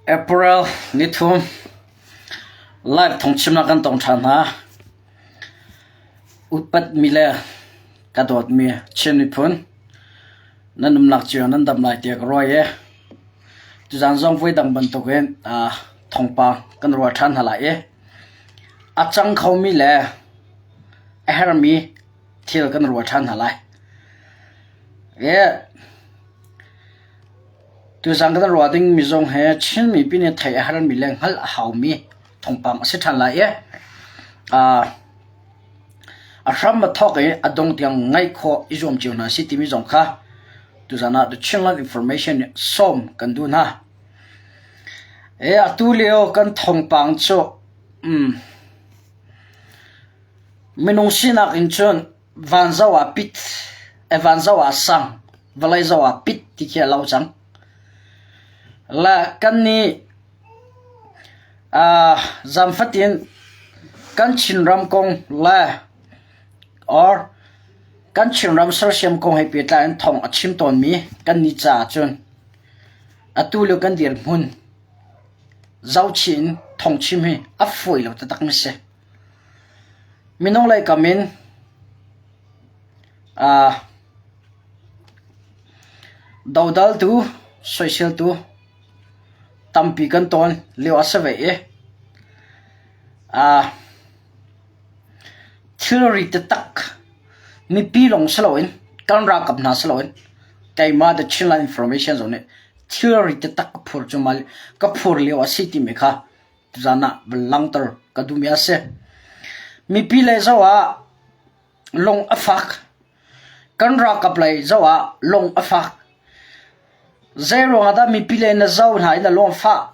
April nithum live thawngchimnak kan tong ṭhan hna. Upatmi le ka dawtmi Chin miphun nan umnak cio nan dam lai tiah ka ruah i tuzaan zong voidang bantukin thawngpang kan ruah ṭhan hna lai i a cang khomi le a herhmi thil kan ruah ṭhan hna lai. Tuzaan kan ruah dingmi zong hi Chin mipi nih theih a harmi le hngalh a haumi thawngpang a si ṭhan lai i a hram a thawk i a dong tiang ngaih khawh i zuam cio hna si timi zong kha tuzaan ah The Chinland Information nih sawm kan duh hna. Atu lio kan thawngpang cu minung sinak in cun Van zoh ah pit, van zoh ah sang, vawlei zoh ah pit ti khi a lo cang. Le kannih zan fatin kan Chinram kong le or kan Chinram sersiam kong he pehtlai in thawng a chim tawnmi kannih caah cun atu lio kan dirhmun zohchih in thawngchim hi a fawi lo taktakmi a si. Minung lei kam in dodaltu, soiseltu tampi kan tawn lio a si ve i thilri taktak mipi lawng si loin kan ralkap hna si loin keimah The Chinland Information zong nih thilri taktak ka phur cu ka phur lio a si timi kha Tuzaan ah van langhter ka duhmi a si. Mipi lei zoh ah lung a fak. Kan ralkap lei zoh ah lung a fak. Zeiruang ah dah mipi lei na zoh hna i na lung a fah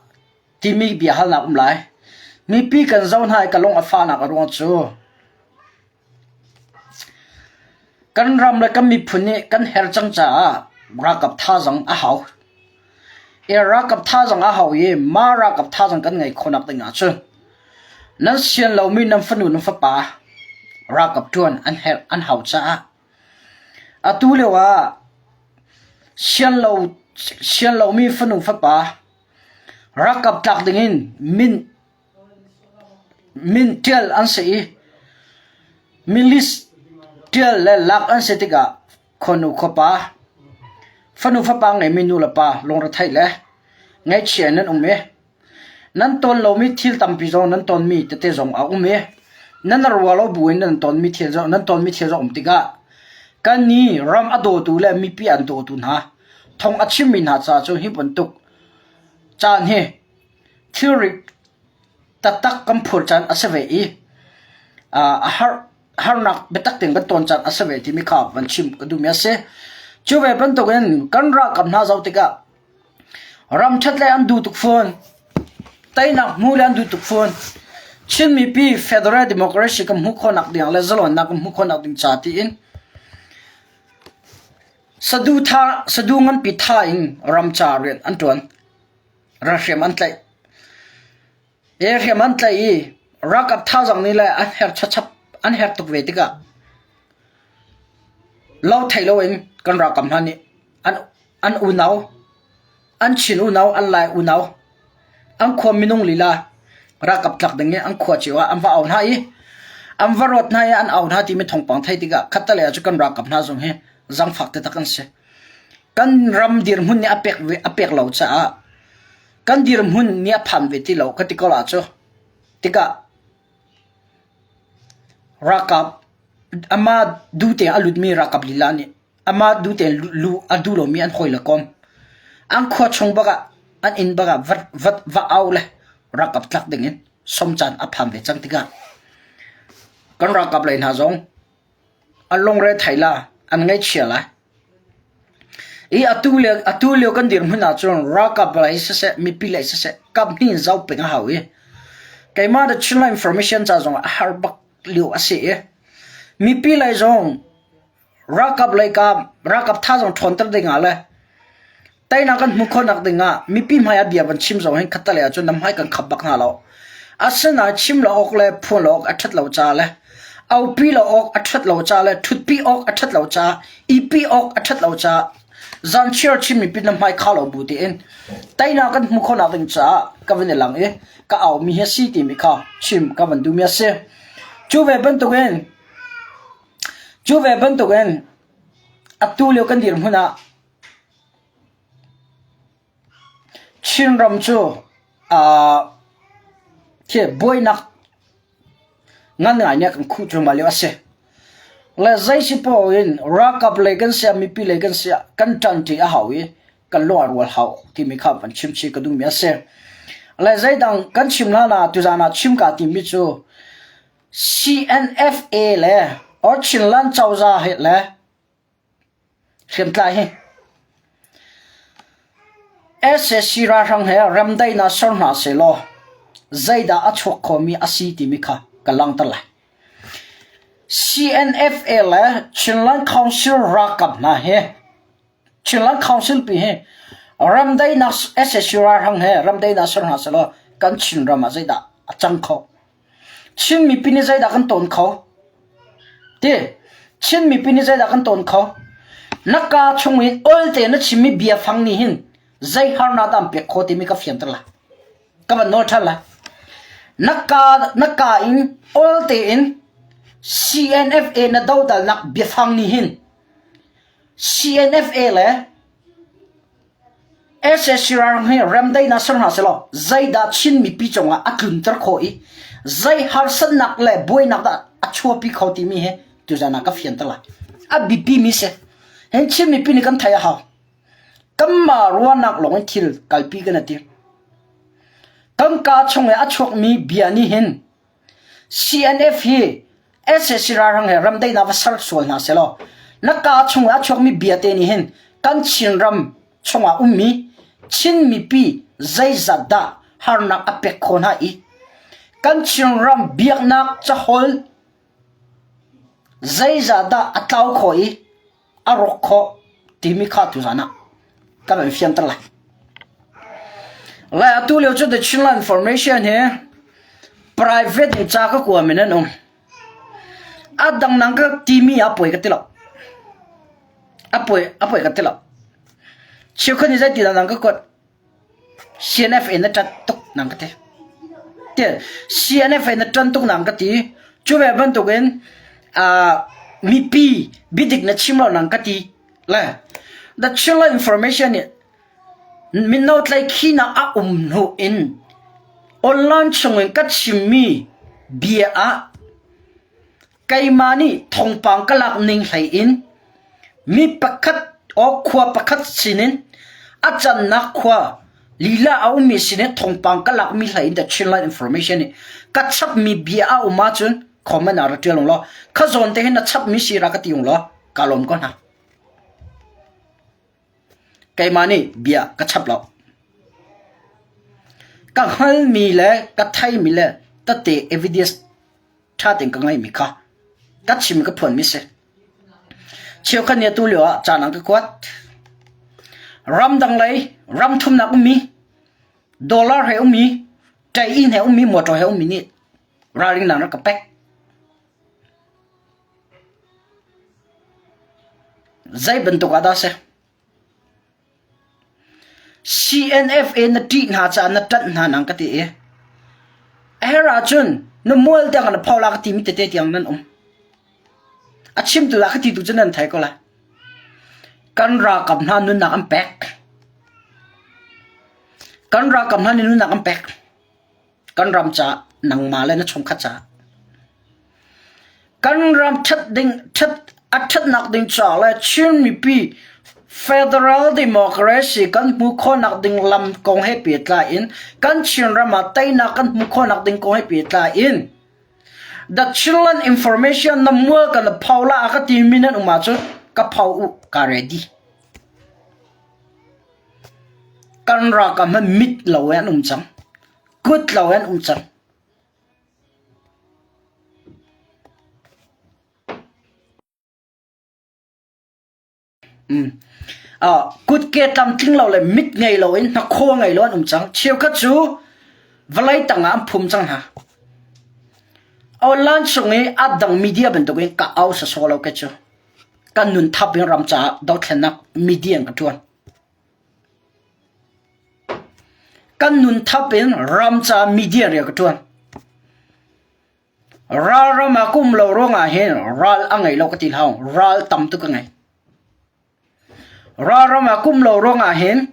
timi bia halnak um lai. Mipi kan zoh hna i ka lung a fahnak a ruang cu Kan ram le kan miphun nih kan herh cang caah ralkap thazaang a hau. I ralkap thazaang a hau i mah ralkap thazaang kan ngeih khawhnak ding ahcun nan sian lomi nan fanu nan fapa ralkap ṭuan an herh an hau caah atu lio ah sian lo sian lomi fanu fapa ralkap tlak dingin min Min ṭial an si i mi list ṭial le lak an si tikah khuanu khuapa, fanu fapa ngeimi nulepa lungretheih le ngaihchia in nan um i nan tawn lomi thil tampi zong nan tawnmi tete zong a um i nan ruah lo buin nan tawnmi thil zong nan tawnmi thil zong a um tikah kannih ram a dawtu le mipi an dawtu hna thawng a chimmi hna caah cun hi bantuk caan hi Thilri taktak kan phur caan a si ve i a harnak biatak tein kan tawn caan a si ve timi kha van chim ka duhmi a si. Cu ve bantukin kan ralkap hna zoh tikah ram ṭhat le an duh tuk fawn, teinak hmu le an duh tuk fawn. Chin mipi federal democracy kan hmuh khawhnak ding le zalonnak kan hmuh khawhnak ding ca tiin saduhthah sadu nganpi tha in ram ca rian an ṭuan. Ralhriam an tlaih. Hriam an tlaih i ralkap thazaang nih le an her chachap an her tuk ve tikah lo thei loin kan ralkap hna nih an an unau an Chin unau an Lai unau an khua minung lila ralkap tlak ding i an khua cio ah an va au hna i an va rawt hna i an au hna timi thawngpang theih tikah khattelei ah cu kan ralkap hna zong hi zangfak taktak an si. Kan ram dirhmun nih a pek ve a pek lo caah kan dirhmun nih a phan ve ti lo ka ti ko la cu. Tikah ralkap amah duh tein a lutmi ralkap lila nih amah duh tein luh a duh lomi an hawi le kom an khua chung bak ah an inn bak ah vat vat va au le ralkap tlak dingin som caan a phan ve cang tikah kan ralkap lei hna zong An lungre thei la, an ngaihchia lai. I atu le atu lio kan dirhmun ahcun ralkap lei siseh, mipi lei siseh, kap hnih in zoh peng a hau i keimah the Chinland Information ca zong ah a har bak lio a si i mipi lei zong ralkap lei ka ralkap thazaang ṭhawnter ding ah le Teinak kan hmuh khawhnak dingah mipi hmai ah bia van chim zong hin khattelei ahcun na hmai kan khap bak hna lo. Asinain chim lo awk le phuan lo awk a ṭhat lo ca le aupi lo awk a ṭhat lo ca le ṭhutpi awk a ṭhat lo ca ipi awk a ṭhat lo ca zanchiar chim mipi na hmai kha lo bu tiin. Teinak kan hmuh khawhnak ding caah ka van i lang i ka aumi hi a si timi kha chim ka van duhmi a si. Cu ve bantukin cu ve bantukin atu lio kan dirhmun ah Chinram cu aa khi buainak ngan ngai nih a kan khuh cuahmah lio a si. Le zei si poah in ralkap lei kan siah mipi lei kan siah kan ṭanṭi a hau i kan lung a rual hau timi kha van chim chih ka duhmi a si. Le zeidang kan chim hlan ah tuzaan ah chim kaa timmi cu CNFA le or Chinland cozah he le Hriamtlai hi sac ralhrang he remdaihnak ser hna sehlaw zeidah a chuak khomi a si timi kha ka langhter lai. CNFA le Chinland Council ralkap hna hi Chinland Council pi hi remdaihnak sac ralhrang he remdaihnak ser hna sehlaw kan Chinram ah zeidah a cang kho? Chin mipi nih zeidah kan tawn kho? Ti Chin mipi nih zeidah kan tawn kho? Na kaa chung in olte na chimmi biafang nih hin zei harnak dah an pek kho timi ka fianter lai. Ka van nawl ṭhan lai. Na kaa na kaa in olte in CNFA na dodalnak biafang nih hin CNFA le Sac ralhrang hi remdaihnak ser hna sehlaw zeidah Chin mipi cungah a tlunter khawh i zei harsatnak le buainak dah a chuahpi kho timi hi tuzan ah ka fianter lai. A biapimi si. Hin Chin mipi nih kan theih a hau. Kanmah ruahnak lawng in thil kalpi kan i tim. Kan kaa chung i a chuakmi bia nih hin CNF hi sac ralhrang he ramdaihnak va ser sual hna sehlaw na kaa chung ah a chuakmi bia te nih hin kan Chinram chungah ummi Chin mipi zeizat dah harnak a pek khawh hna i kan Chinram biaknak caholh zeizat dah a tlau khawh i a rawk khawh timi kha tuzan ah kan in fianter lai. Lai atu lio cu The Chinland Information hi private in ca ka kua min an um. A dang nang ka timi a poi ka ti lo. A poi a poi ka ti lo. Cheukhat nih zei ti nang ka kuat. CNF in na ṭan tuk nang ka ti. CNF in na ṭan tuk nang ka ti. Cu ve bantukin uh, mipi biadik na chim lo nang ka ti. Le the Chinland information nih mino tlaikhinak a um hnu in online chungin ka chimmi bia ah Keimah nih thawngpang ka lak ning hlei in mi pakhat aw khua pakhat sinin a cannak khua lila a ummi sinin thawngpang ka lakmi hlei in the Chinland Information nih ka chapmi bia a um ahcun comment ah ra ṭial ung law kha zawn te hin na chapmi si ra ka ti ung law ka lawm ko hna. Keimah nih bia ka chap lo. Ka hngalmi le ka theimi le tete evidence ṭha tein ka ngeihmi kha ka chim ka phuanmi si. Cheukhat nih atu lio ah caan an ka kuat. Ramdang lei ram thumnak ummi, dollar he ummi, ṭei-inn he ummi, motor he ummi nih ralring nan rak ka pek. Zei bantuk ah dah si? CNFA na ṭih hna caah na ṭanh hna nang ka ti i a herh ahcun na mual tiang na pho la ka timi tete tiang nan um. A chimtu la ka ti tu cu nan thei ko lai. Kan ralkap hna nunnak an pek. Kan ralkap hna nih nunnak an pek. Kan ram caah nangmah le na chungkhat caah. Kan ram ṭhat ding ṭhat a ṭhatnak ding caah le Chin mipi federal democracy kan hmuh khawhnak ding lam kong he pehtlai in kan Chinram ah teinak kan hmuh khawhnak ding kong he pehtlai in The Chinland Information na mual kan pho la a ka timi nan um ahcun ka pho u ka ready. Kan ralkap hmanh mit lo in an um cang. Kut lo in an um cang. Kutke tlamtling lo le mit ngei loin hnakhaw ngei lo an um cang. Cheukhat cu vawlei tangah an phum cang hna. Online chung i a dang media bantukin ka au sawsawh lo kei cu. Kan nun thap in ram caah dothlennak media in ka ṭuan. Kan nun thap in ram ca media rian ka ṭuan. Ral ram ah ka um lo ruangah hin ral a ngei lo ka ti hlah. Ral tam tuk ka ngei. Ral ram ah ka um lo ruangah hin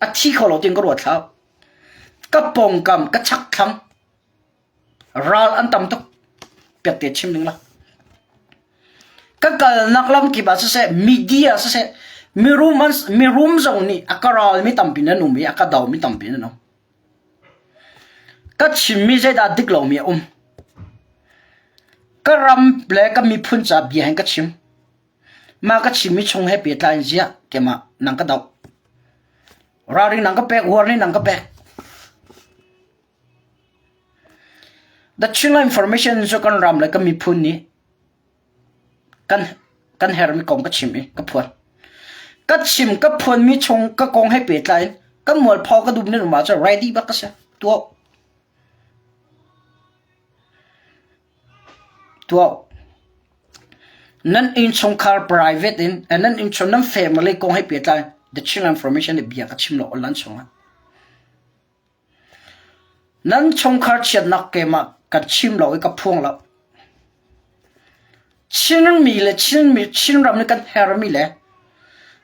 a thi kho lo tiin ka ruat hlah. Ka pawngkam, ka chakthlang ral an tam tuk. Piatte chim ning la. Ka kalnak lam kip ah siseh, media siseh, mirum an, mirum zong nih a ka ral mi tampi nan um i a ka do mi tampi nan um. Ka chimmi zeidah dik lomi a um. Ka ram le ka miphun ca bia hin ka chim. Mah ka chimmi chung he pehtlai in ziah keimah nang ka doh. Ralring nang ka pek, warning nang ka pek. The Chinland Information cu kan ram le kan miphun nih kan kan hermi kong ka chim i ka phuan. Ka chim ka phuanmi chung ka kong he pehtlai in kan mualpho ka dum nin um ahcun ready bak ka si. Tuah. Tuah. Nan innchungkhar private in nan innchung nan family kong he pehtlai The Chinland Information nih bia ka chim lo online chungah. Nan chungkhar chiatnak keimah kan chim lo i ka phuang lo. Chinmi le Chinmi Chinram nih kan hermi le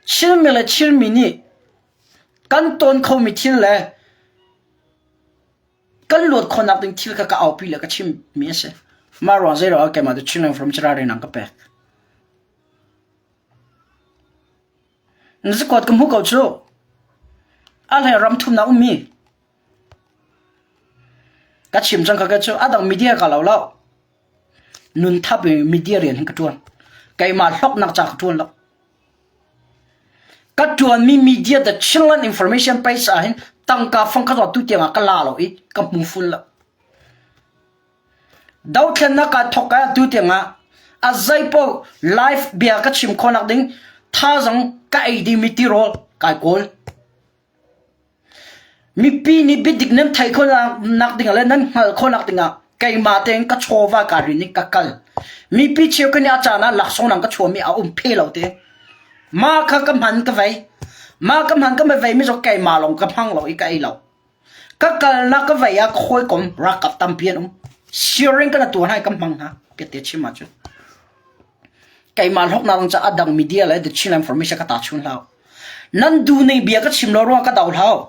Chinmi le Chinmi nih kan tawn khomi thil le kan luat khawhnak ding thil kha ka aupi le ka chimmi a si. Mah ruang zei ruangah keimah cu Chinland from Chirari nang ka pek. Na zakuat ka hmu ko cu. A hlei ram thumnak ummi. Ka chim cang kha ka cu a dang media ka lo lo. Nun thap in media rian hin ka ṭuan. Keimah hloknak ca ka ṭuan lo. Ka ṭuanmi media the Chinland Information page ah hin tangka fang kha tu tiang ah ka la lo i ka hmu ful lo. Dothlennak aa thawk ah tu tiangah a zeipaoh live bia ka chim khawhnak ding thazaang ka ei dingmi tirawl kai kawl. Mipi nih biadik nan theih khawhnak ding le nan hngalh khawhnak dingah keimah tein ka chawva kaa rin i ka kal. Mipi cheukhat nih a caan ah laksawng nang ka chuahmi a um phe lo te. Mah kha ka hman ka vei. Mah ka hman ka vei mi zong keimah lawng ka hmang lo i ka ei lo. Ka kalnak ka vei ah ka hawikom ralkap tampi an um. Siaring kan tuah hna i kan hmang hna. Piatte chim ahcun. Keimah hlawknak ding caah a dang media le the Chin Information ka ta chun hlah. Nan duh ning bia ka chim lo ruang ka do hlah.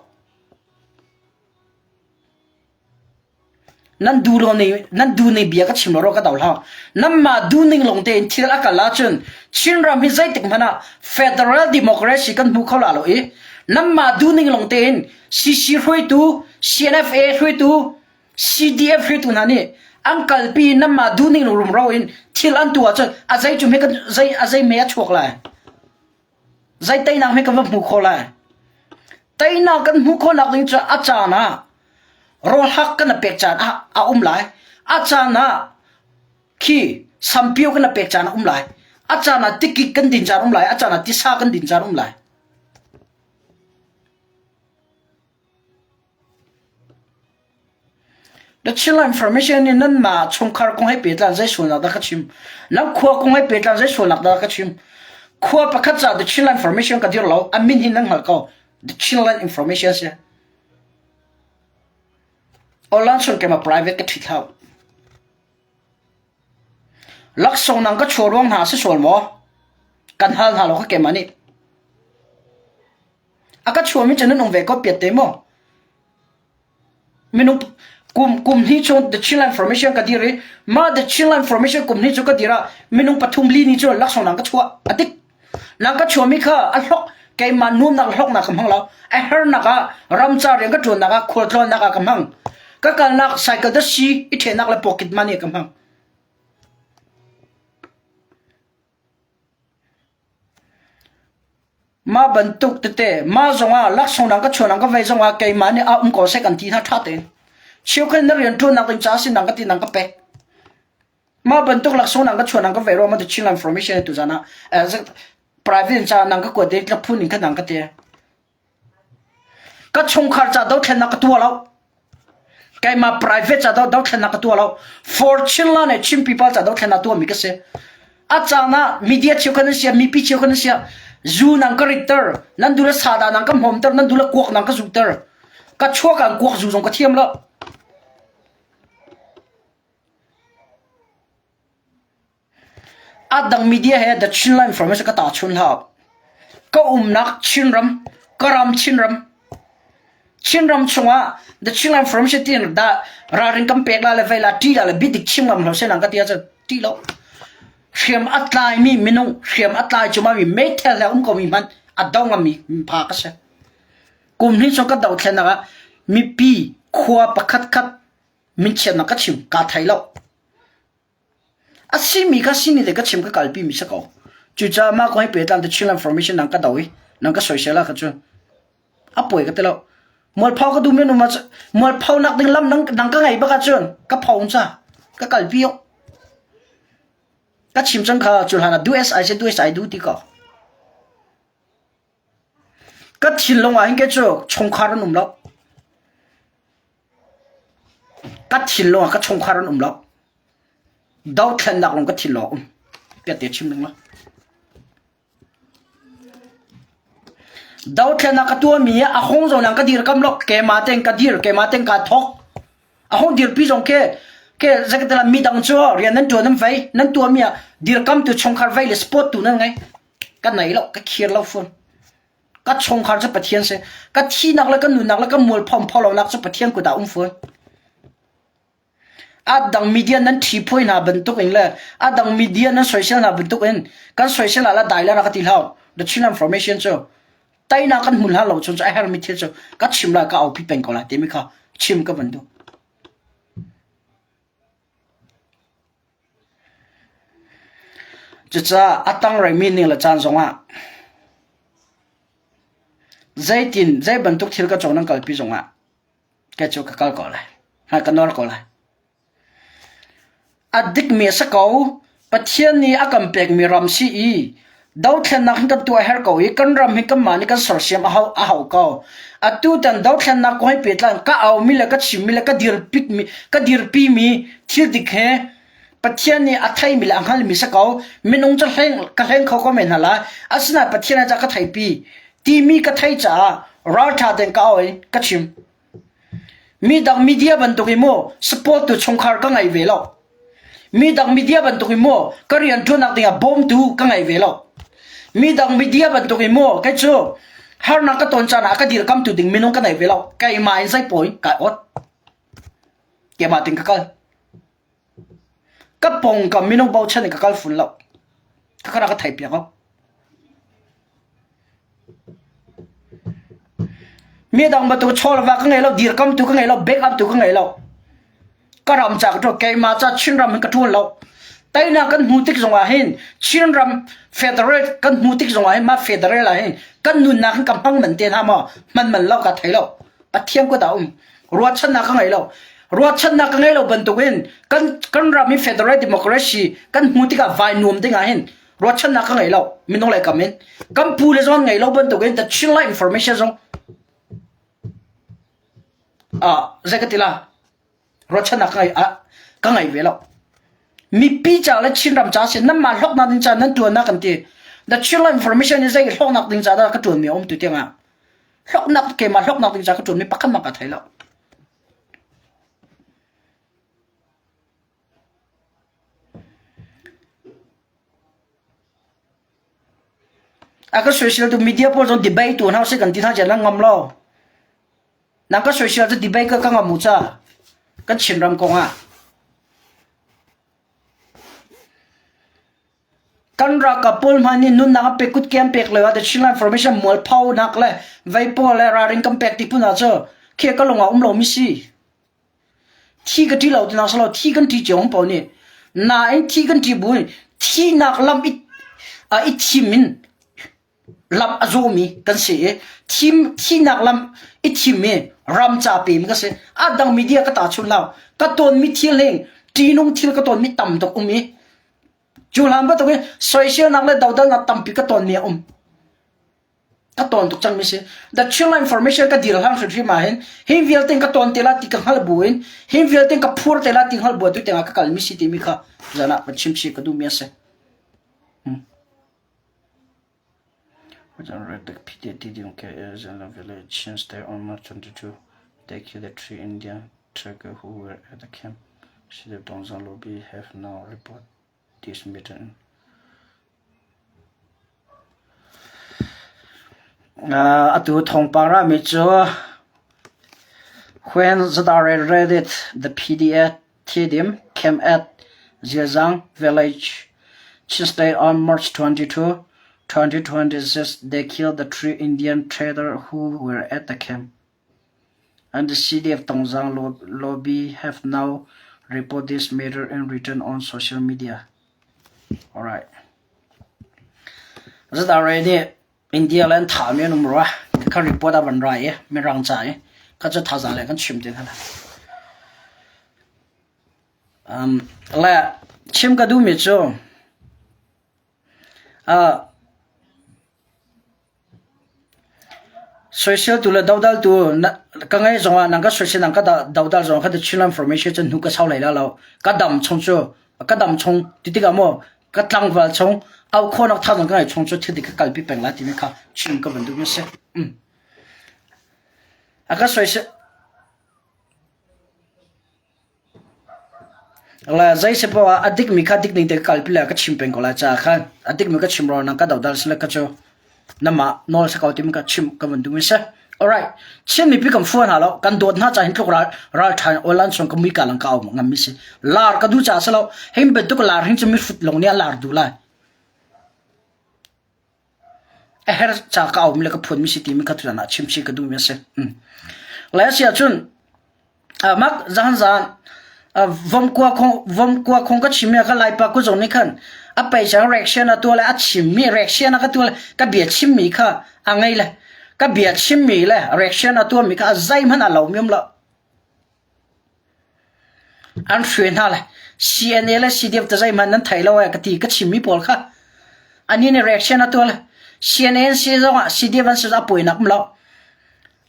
Nan duh lo ning nan duh ning bia ka chim lo ka do hlah. Nanmah duh ning lawng tein thil a kal ahcun Chinram hi zeitik hmanh ah federal democracy kan hmu kho la lo i nanmah duh ning lawng tein CC hruaitu, CNFA hruaitu, CDF hruaitu hna nih an kalpi nanmah duh ning rumro in thil an tuah ahcun a zei cu hme kan zei a zei hme a chuak lai. Zei teinak hme kan va hmu kho lai. Teinak kan hmuh khawhnak ding cu a caan ah rawlhak kan pek caan ah a um lai. A caan ah khi sampio kan pek caan a um lai. A caan ah tikik kan din caan um lai. A caan ah tisa kan din caan um lai. The Chinland Information nih nanmah chungkhar kong he pehtlai zei sualnak dah ka chim? Nan khua kong he pehtlai zei sualnak dah ka chim? Khua pakhat caah The Chinland Information ka dir lo. A min hi nan hngalh ko. The Chinland Information si. Online chung keimah private ka ṭhit hau. Laksawng nang ka chuah ruang hna si sual maw? Kan hal hna lo ka keimah nih. A ka chuahmi cu nan um ve ko piat te maw? Minung kum kum hnih chung the Chinland Formation ka dir i mah the Chinland Formation kum hnih cu ka dir ah minung pathum li ni cu laksawng nang ka chuah a dik. Nang ka chuahmi kha a hlok keimah nuamnak hloknak ka hmang lo. A hernak ah ramca rian ka ṭuannak ah khualtlawnnak ah ka hmang. Ka kalnak cycle da si i ṭhennak le pocket money ka hmang. Mah bantuk tete mah zongah laksawng dang ka chuahnak ka vei zongah keimah nih a um ko seh kan ti hna ṭha tein. Cheukhat na rian ṭuannak ding caah si nang ka ti nang ka pek. Mah bantuk laksawng dang ka chuahnak ka vei ruangah The Chinland Information tuzan ah private ca nang ka kuat i phun in khan nang ka ti. Ka chungkhar ca dothlennak ka tuah lo. Keimah private ca dothlennak ka tuah lo. For Chinland le Chin people ca dothlennak tuahmi ka si. A caan ah media cheukhat an si, mipi cheukhat an si. Zu nang ka ritter, nan duh le sada nang ka hmawmter, nan duh le kuak nang ka zuhter. Ka chuak ah kuak zu zong ka thiam lo. A dang media he The Chinland Information ka tahchun hlah. Ka umnak Chinram, ka ram Chinram. Chinram chungah The Chinland Information tiin dah ralring kan pek la le vei la ṭi la le biadik chim ngam hlah seh nang ka ti ahcun ṭih lo. Hriam a tlaimi minung, hriam a tlai cumami meithal he um komi hmanh a do ngammi pha ka si. Kum hnih chung ka dothlennak ah mipi khua pakhat khat minchiatnak ka chim kaa thei lo. A simi kha simi le ka chim ka kalpi mi si ko. Cucaah mah kong hi pehtlai The Chinland Formation nang ka do i nang ka soisel ah kha cu a pawi ka ti lo. Mualpho ka duh men um ahcun mualpho nak ding lam nang, nang ka ngei bak ahcun ka pho ca ka kalpi awk. Ka chim cang kha cu hlan ah do as I say do as I do ti ko. Ka thinlung ah hin ke cu chungkhar an um lo. Ka thinlung ah ka chungkhar an um lo. Dothlennak lawng ka thinlung ah um. Piatte chim ning lo. Dothlennak ka tuahmi ah a hong zong nang ka dirkam lo. Keimah tein ka dir, keimah tein kaa thawk. A hong dirpi zong ke ke zakatala midang cu rian nan tuan nan vei, nan tuahmi ah dirkamtu chungkhar vei le support tu nan ngei. Ka nei lo, ka khir lo fun. Ka chungkhar cu Pathian si. Ka thihnak le ka nunnak le ka mualpho pho lonak cu Pathian kut ah um fawn. A dang media nan ṭhi phuai hna bantuk in le a dang media nan soisel hna bantuk in kan soisel ah la dai la ka ti hlau. The Chinland Formation cu teinak kan hmun hlan lo chun cu a hermi thil cu ka chim lai ka aupi peng ko lai timi kha chim ka van duh. Cucaah a tangrei ning le caan zongah zeitin zei bantuk thil ka cawk nan kalpi zongah kei cu ka kal ko lai. Hmai ka nawr ko lai. A dikmi a si ko. Pathian nih a kan pekmi ram si i dothlennak hin kan tuah a herh ko i kan ram hi kanmah nih kan sersiam a hau, a hau ko. Atu tan dothlennak kong he pehtlai in ka aumi le ka chimmi le ka dirpikmi ka dirpimi thil dik he Pathian nih a theimi le a hngalmi si ko. Minung cu hleng, ka hleng kho ko men hna lai. Asinain Pathian ah ka theipi timi ka thei caah ralṭha tein ka au i ka chim. Mi dang media bantuk in mu support tu chungkhar ka ngei ve lo. Mi dang media bantuk in mu ka rian ṭuannak dingah bawmtu ka ngei ve lo. Mi dang media bantuk in mu kei cu harnak ka ton caan ah ka dirkamtu ding minung ka nei ve lo. Keimah in zei pawi kai ot. Keimah ting ka kal. Ka pawngkam minung bochan in ka kal fun lo. Ka ka ka thei piak ko. Mi dang bantuk chawlva ka ngei lo, dirkamtu ka ngei lo, backup tu ka ngei lo. Ka ram ca ka ṭuan, keimah ca Chinram hin ka ṭuan lo. Teinak kan hmu tik zongah hin Chinram federal kan hmu tik zongah hin mah federal ah hin kan nunnak hin ka hmang man te hna maw hman man lo ka thei lo. Pathian kut ah um. Ruahchannak ka ngei lo. Ruahchannak ka ngei lo bantukin kan kan ram hi federal democracy kan hmu tikah vai nuam ding ah hin ruahchannak ka ngei lo minung le kam in kan pu le zong ngei lo bantukin the Chinla information zong ah zei ka ti la ruahchannak ka ngei ka ngei ve lo mipi ca le Chinram ca si nan mah hloknak ding ca nan tuan kan ti the Chinla information ni zei hloknak ding ca dah ka tuan mi um tu tiangah hloknak keimah hloknak ding ca ka tuan mi pakhat ma ka thei lo A ka soisel tu media pawl zong debate tu hna usih kan ti hna cia nan ngam lo. Nang ka soisel cu debate ka ka ngam u ca. Kan Chinram kong ah. Kan ralkap pawl hmanh nih nunnak an pek kutke an pek lio ah The Chinland Formation mualpho nak le vei pawl le ralring kan pek ti phun ah cu khi ka lung ah um lomi si. Thi ka ṭi lo tinak si lo, thi kan ṭi cio paoh nih. Nain thi kan ṭi bu in thinak lam i, i thim in lam a zawmi kan si i thim, thinak lam i thim i ram ca pemi ka si. A dang media ka tahchun lo. Ka tawnmi thil hi ṭihnung thil ka tawnmi tam tuk um i cu hlan bantuk in soiselnak le dodalnak tampi ka tawnmi a um. Ka tawn tuk cangmi si. The Chinland Information ka dir hlang hrimhrim ah hin hi vialte ka tawn te la ti ka hngalh bu in hi vialte ka phur te la ti hngalh bu tu tiangah ka kalmi si timi kha zan ah van chim chih ka duhmi a si. Hmm. Read the PDA village, Chin State on March 22. They killed the three Indian trackers who were at the camp. CDF Tonzang Lobby have now reported this meeting. Atu thawngpang rami cu When Zadare read the PDF Tedim camp at Ziazang village, Chin State on March 22, 2026, they killed the three Indian traders who were at the camp. And the city of Tongzang lobby have now reported this matter and written on social media. Alright. Zadare nih India le an thahmi an um rua. Kha report a van ra i mirang ca i kha cu thazaang le kan chim te hna lai. Um, le chim ka duhmi cu uh, soisel tu le dodal tu ka ngei zongah nang ka soisel nang ka dodal zong kha Chin information cu hnu ka sau lai la lo ka dam chung cu ka dam chung ti tikah maw ka tlangval chung au khawhnak thazang ka ngeih chung cu thil dik ka kalpi peng lai timi kha chim ka van duhmi a si. Mm. A ka soisel La zei si poah ah a dikmi kha dik ning te ka kalpi le ka chim peng ko lai caah khan a dikmi ka chim ruang nang ka dodal sile ka cu namah nawl si ko timi ka chim ka van duhmi si. Alright, Chin mipi kan fuan hna lo, kan dawt hna ca hin tluk ral ral ṭha in oil an chung ka mui ka lang ka au ngammi si. Lar ka duh caah si lo, hin bantuk lar hin cu mihrut lawng nih a lar duh lai. A her ca ka aumi le ka phuanmi si timi kha tutan ah chimchih ka duhmi a si. Le si ahcun mak zan zan vomkua khong vomkua khong ka chimmi kha Laipa ku zong nih khan a peicang reaction a tuah le a chimmi reaction a ka tuah le ka bia chimmi kha a ngei le ka bia chimmi le reaction a tuahmi kha a zeihmanh a lo mi um lo. An hruai hna le CNA le CDF te zeihmanh nan thei lo ee ka ti ka chimmi pawl kha anih nih reaction a tuah le CNA an si zongah CDF an si zongah a puainak um lo.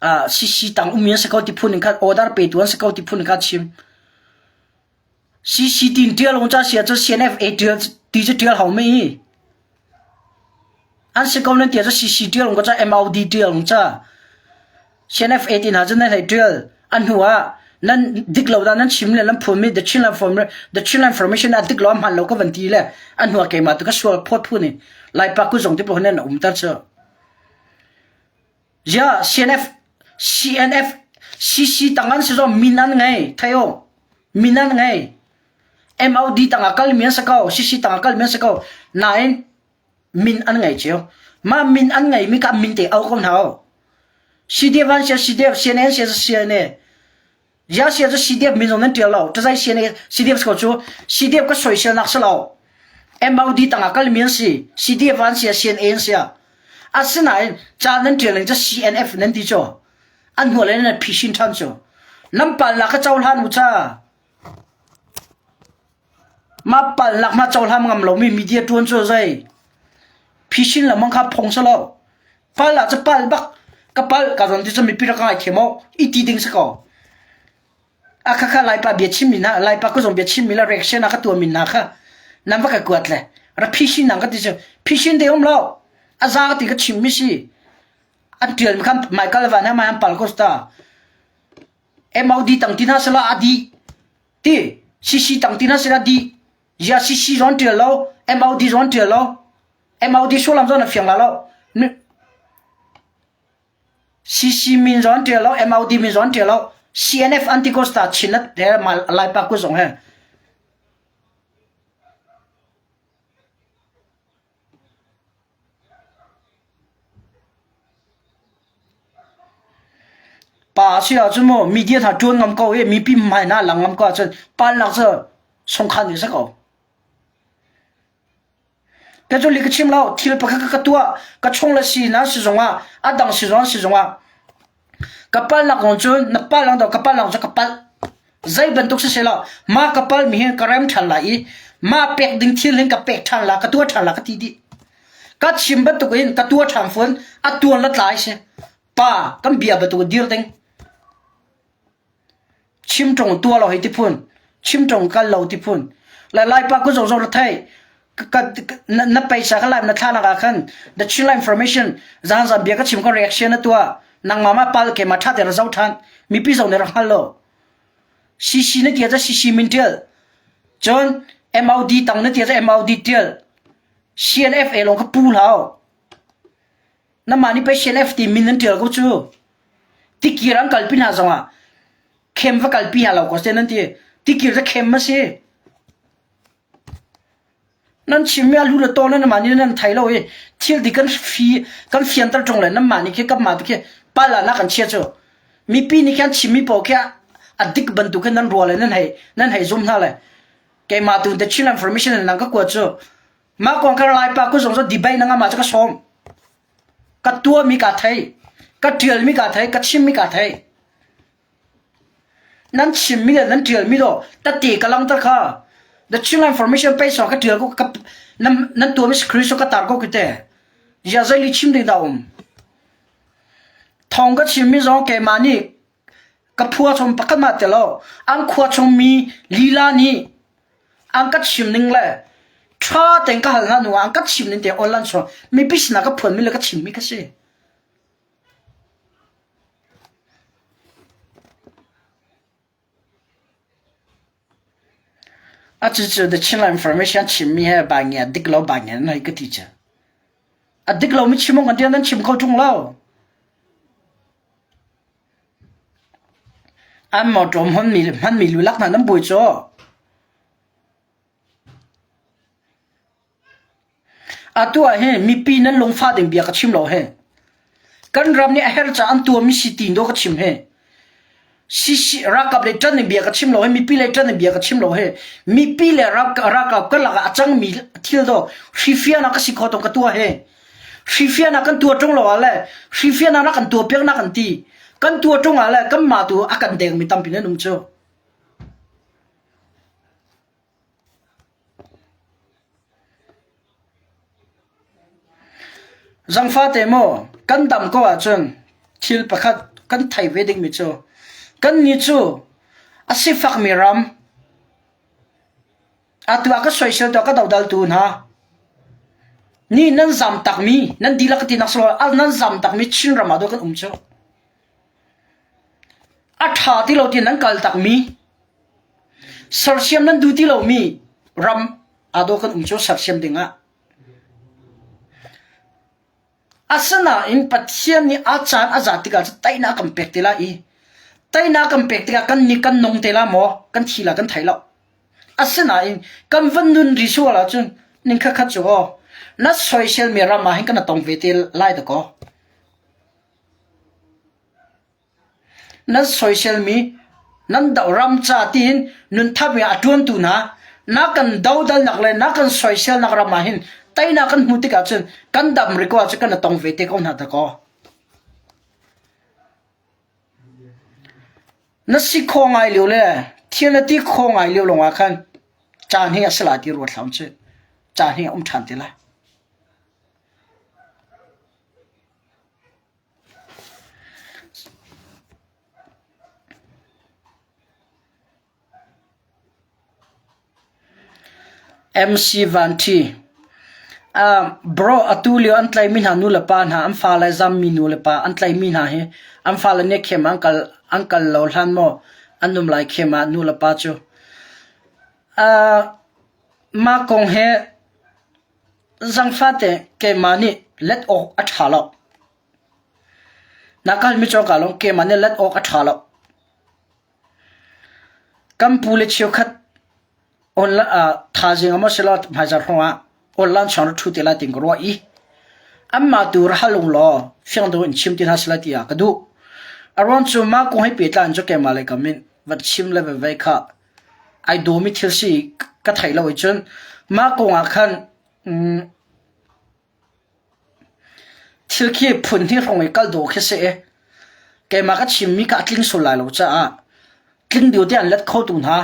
Uh, CC tang ummi an si ko ti phun in khan order petu an si ko ti phun in khan chim. CC tin tial ung cha sia cu CNF A tial ti cu tial hau mi. An si ko nan tia cu CC tial ung cha MOD tial ung cha. CNF A tin ha cu nan hei tial. An hnu ah nan dik lo da nan chim le nan phun mi the Chinland form the Chinland formation a dik lo hman lo ka van ti le an hnu ah keimah tu ka sual phot phu ni Laipa ku zong ti po nan um tar chu. Ziah CNF CNF CC tang an si zong min an ngei thei u min an ngei MOD tang ah kalmi an si ko CC tang ah kalmi an si ko nain min an ngei cio mah min an ngeimi kha min te au ko hna u CDF an si CDF CNN si CNA Ziah sia cu CDF min zong nan ṭial lo. Ṭazai CNA CDF si ko cu CDF ka soiselnak si lo. MOD tangah kalmi an si. CDF an si CNA an si. Asinain ca nan ṭial ning cu CNF nan ti cu. An hnual in nan phisin ṭhan cu. Nan palnak ka cohlan u ca. Mah palnak ma cohlan ngam lomi media ṭuan cu zei. Phisin lengmang kha phung si lo. Pal ah cu pal bak ka pal ka zon ti cu mipi rak ngai thiam awk i ti ding si ko. A kha kha Laipa bia chimmi na Laipa ku zong bia chimmi la reaction a ka tuahmi na kha nan va ka kuat le ra phishin nang ka ti cu phishin te um lo a za ka ti ka chimmi si an tial mi khan Michael van ha mai an pal ko sta MOD tang ti na sala adi ti CC tang ti na sala di ya CC zon tial lo MOD zon tial lo MOD sullam zong na fiang la lo. CC min zong an ṭial lo, MOD min zong an ṭial lo. CNF Anticosta Chinat he Laipa ku zong he. Pa si ahcun mu media hna ṭuan ngam ko i mipi hmai hna lang ngam ko ahcun palnak cu sungkhan ni si ko. Ka cu li ka chim lo, thil pakhat ka tuah, ka chung le si na si zongah, a dang si zong si zongah, ka palnak kong cu na pal lang ka pal lang cu ka palh. Zei bantuk si selaw, ma ka pal mi hi ka rem ṭhan lai i ma pek ding thil hin ka pek ṭhan la, ka tuah ṭhan la ka ti dih. Ka chim bantuk in ka tuah ṭhan fawn, a tuan la tlai si. Pa, kan bia bantuk dir ding. Chimṭung tuah lo hei ti phun, chimṭung kal lo ti phun. Lai Laipa ku zong zong ra thei. Na paisa ka live na thla nak ah khan the Chinla information zan zan bia ka chim ka reaction na tua nangmah ma pal ke ma tha te ra zo than mipi zong ne ra hngal lo CC na tia cha CC min tial cun MOD tang na tia cha MOD tial CNFA long ka pu hlau na mah nih pei CNF ti min nan tial ko cu tikir an kalpi hna zongah khem va kalpi hna lo ko se nan ti tikir cu khem a si nan chimmi a lu le taw nan mah nih nan thei lo i thil di kan fi kan fianter ṭung le nan mah nih khi kan mah khi pal ah na kan chia cu mipi nih khan chimmi paoh khi a dik bantuk hin nan ruah le nan hei nan hei zum hna le keimah tu the Chin information in nang ka kuat cu Mah kong kha Laipa kut zong cu debate na ngam ah cu ka sawm. Ka tuahmi kaa thei. Ka ṭialmi kaa thei. Ka chimmi kaa thei. Nan chimmi le nan ṭialmi do tete ka langter kha. The Chin Information page ka ṭial ko ka nan nan tuahmi screenshot ka tar ko kite. Zia zei li chim ding dah um. Thong ka chimmi zong keimah nih ka phua chung pakhat ma te lo an khua chung mi lila nih An ka chim ning le ṭha tein ka hal hna hnu ah an ka chim ning te online chuak mipi sinah ka phuanmi le ka chimmi ka si. A cucu The Chinland Information chimmi he ba ngia dik lo ba ngia nan hei ka ti cu. A dik lomi chim awk an nan chim kho ṭung lo. An mawṭaw hmanmi lulak hna nan buai cu. Atu ah hin mipi nan lungfah ding bia ka chim lo hi. Kan ram nih a herh caah an tuahmi si ti dawh ka chim hi. CC ralkap le ṭan in bia ka chim lo hi mipi le ṭan in bia ka chim lo hi. Mipi le ralkap kan lakah a cangmi thil dawh hrifian ah ka si kho tong ka tuah hi. Hrifian ah kan tuah ṭung lo ah le hrifian ah rak kan tuah piak nak an ti. Kan tuah ṭung ah le kanmah tu a kan dengmi tampi nan um cu. Zangfate maw kan dam ko ahcun thil pakhat kan thei ve dingmi cu kannih cu a sifakmi ram atu ah ka soisel tu ah ka dodaltu hna nih nan zam takmi nan dihlak ka tinak si lo nan zam takmi Chinram ah dawh kan um cu. A ṭha ti lo ti nan kal takmi sersiam nan duh ti lomi ram aa dawh kan um cu sersiam dingah. Asinain Pathian nih a caan a zat tikah cun teinak a kan pek te lai i teinak a kan pek tikah kan nih kan nung te la maw kan thi la kan thei lo. Asinain kan van nun rih sual ahcun ning khatkhat cu aw na soiselmi ram ah hin kan tong ve te lai dakaw. Nan soiselmi nan doh ram ca tiin nunthap in a ṭuantu hna na kan dodalnak le na kan soiselnak ram ah hin teinak kan hmuh tikah cun kan dam rih ko ahcun kan i tong ve te ko hna dakaw. Na si kho ngai lio le thil na ti kho ngai lio lawngah khan caan hi a si lai ti ruat hlah usih. Caan hi a um ṭhan te lai. MC Van Ṭhi Bro atu lio an tlaihmi hna nulepa hna an fale zammi nulepa an tlaihmi hna hi an fale nih khem an kal an kal lo hlan maw an um lai khem ah nulepa cu. Mah kong hi Zangfate keimah nih let awk a ṭha lo. Na kalmi cawka lawng keimah nih let awk a ṭha lo. Kan pu le cheukhat online ah thaizing ah maw silo hmaizarh hrawng ah online chung ra ṭhu te lai tin ka ruah i anmah tu ra hal ung law fiang deuh in chim ti hna seh lai tiah ka duh. A ruang cu mah kong he pehtlai in cu keimah lei kam in va chim le va vei kha ai dawmi thil si ka theih lo ahcun mah kong ah khan thil khi phun hnih hrawng i kal dawh khi si i keimah ka chimmi kha a tling sul lai lo caah tling deuh te an let khotu hna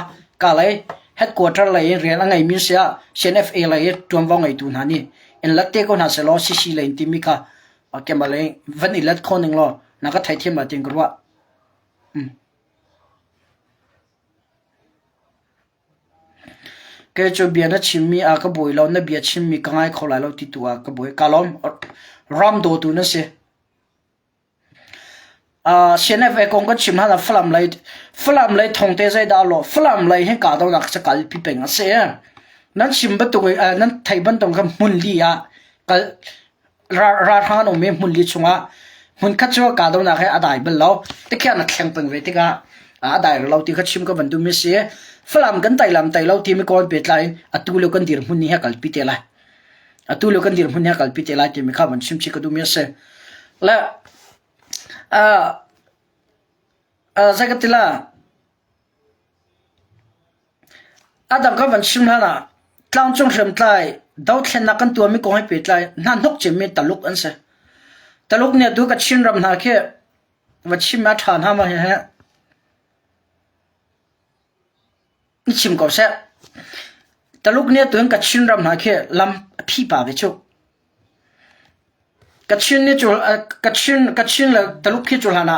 ka lei headquarter lei i rian a ngeimi si ah CNFA lei i ṭuanvo ngeitu hna nih in let te ko hna sehlaw CC lei in timi kha keimah lei van i let kho ning law na ka theithiam lai tiin ka ruah. Kei cu bia na chimmi ah ka buai lo, na bia chimmi ka ngai kho lai lo ti tu ah ka buai. Ka lawm. Ram dawtu na si. CNFA kong kan chim hlan ah Falam lei Falam lei thongte zeidah a lawh Falam lei hi kahdohnak cu kalpi peng a si. Nan chim bantuk nan theih bantuk khan hmun li ah kal ralhrang an um i hmun li chungah hmunkhat cu kahdohnak hi a dai bal lo. Tikhian a thleng peng ve tikah a dai lo ti kha chim ka van duhmi si. Falam kan tai lam tai lo timi kawn pehtlai in atu lio kan dirhmun ni he kalpi te lai. Atu lio kan dirhmun he kalpi te lai timi kha van chim chih ka duhmi a si. Le uh, uh, zei ka ti la A dang kan van chim hlan ah tlangcung hriamtlai dothlennak kan tuahmi kong he pehtlai hnahnok cemmi Taluk an si. Taluk nih atu Kachin ram hna khi va chim ah ṭha hna maw hihi i chim ko seh. Taluk nih atu hin Kachin ram hna khi lam a phi pah ve cu. Kachin nih cu Kachin Kachin le Taluk khi cu hlan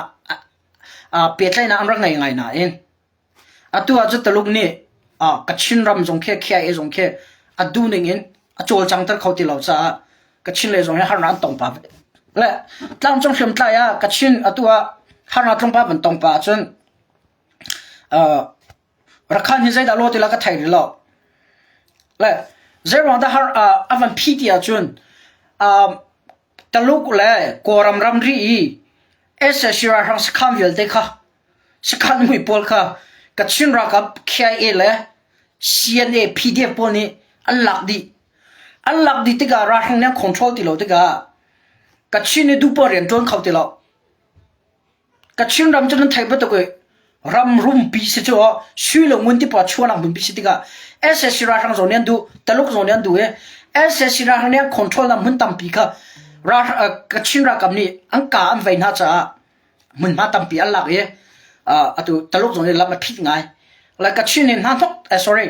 ah pehtlaihnak an rak ngei ngai nain Atu ah cun Taluk nih Kachin ram zong khi KIA zong khi a duhning in a cawlcangter kho ti lo caah Kachin lei zong hi harnak an tong pah ve. Le tlangcung hriamtlai ah Kachin atu ah harnak tlung pah van tong pah ahcun Rakhan hi zeidah law ti la ka thei rih lo. Le zeiruang dah har a van phi ti ahcun Taluk le Kawlram ramri i sac ralhrang sakhan vialte kha sakhan mui pawl kha Kachin ralkap KIA le CNA PDF pawl nih an lak dih. An lak dih tikah ralhrang nih an control ti lo tikah Kachin nih duhpoah rian ṭuan kho ti lo. Kachin ram cu nan theih bantuk i ram rumpi si cu sui le ngun ti pawl chuahnak hmunpi si tikah sac ralhrang zong nih an duh, Taluk zong nih an duh i sac ralhrang nih an control nak hmun tampi kha Kachin ralkap nih an ka an vei hna caah hmunhma tampi an lak i atu Taluk zong nih lam a phit ngai. Like Kachin in hna hnok eh, sorry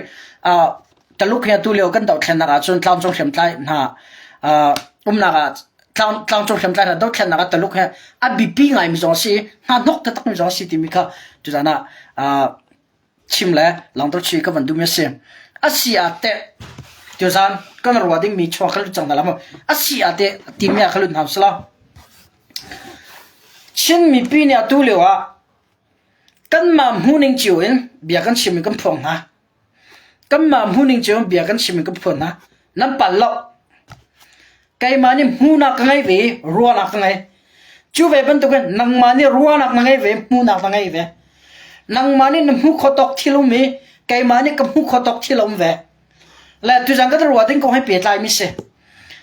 Taluk hi atu lio kan dohthlennak ahcun tlangcung hriamtlai hna umnak ah tlangcung hriamtlai hna dohthlennak ah Taluk hi a biapi ngaimi zong a si hna hnok taktak mi zong a si timi kha tuzan ah chim le langter chi ka van duhmi a si. A si ah teh tuzan kan ruah dingmi chuak kan lut cang hna la maw? A si ah teh timi ah ka lut hna usih Chin mipi nih atu lio ah kanmah hmuhning cio in bia kan chim in kan phuang hna. Kanmah hmuhning cio in bia kan chim in kan phuan hna. Nan palh lo. Keimah nih hmuhnak ka ngei ve i ruahnak ka ngei. Cu ve bantukin nangmah nih ruahnak na ngei ve, hmuhnak na ngei ve. Nangmah nih na hmuh khawh tawk thil um i keimah nih ka hmuh khawh tawk thil a um ve. Le tuzan kan ruah ding kong he pehtlai mi si.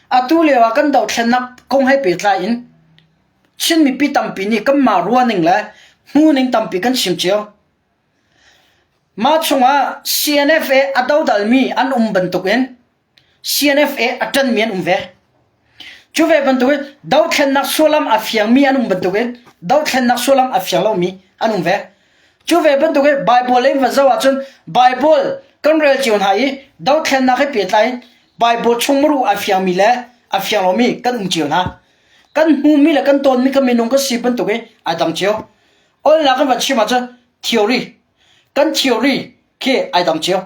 Atu lio ah kan dohthlennak kong he pehtlai in Chin mipi tampi nih kanmah ruahning le hmuhning tampi kan chim cio. Mah chungah CNFA a dodalmi an um bantukin CNFA a ṭanmi an um ve. Cu ve bantukin dothlennak sullam a fiangmi an um bantukin dothlennak sullam a fiang lomi an um ve. Cu ve bantukin Bible in van zoh ahcun Bible kan rel cio hna i dothlennak he pehtlai in Bible chung muru a fiangmi le a fiang lomi kan um cio hna. Kan hmumi le kan tawnmi kan minung kan si bantuk i ai dang cio. Olnak kan van chim ahcun theory kan theory khi ai dang cio.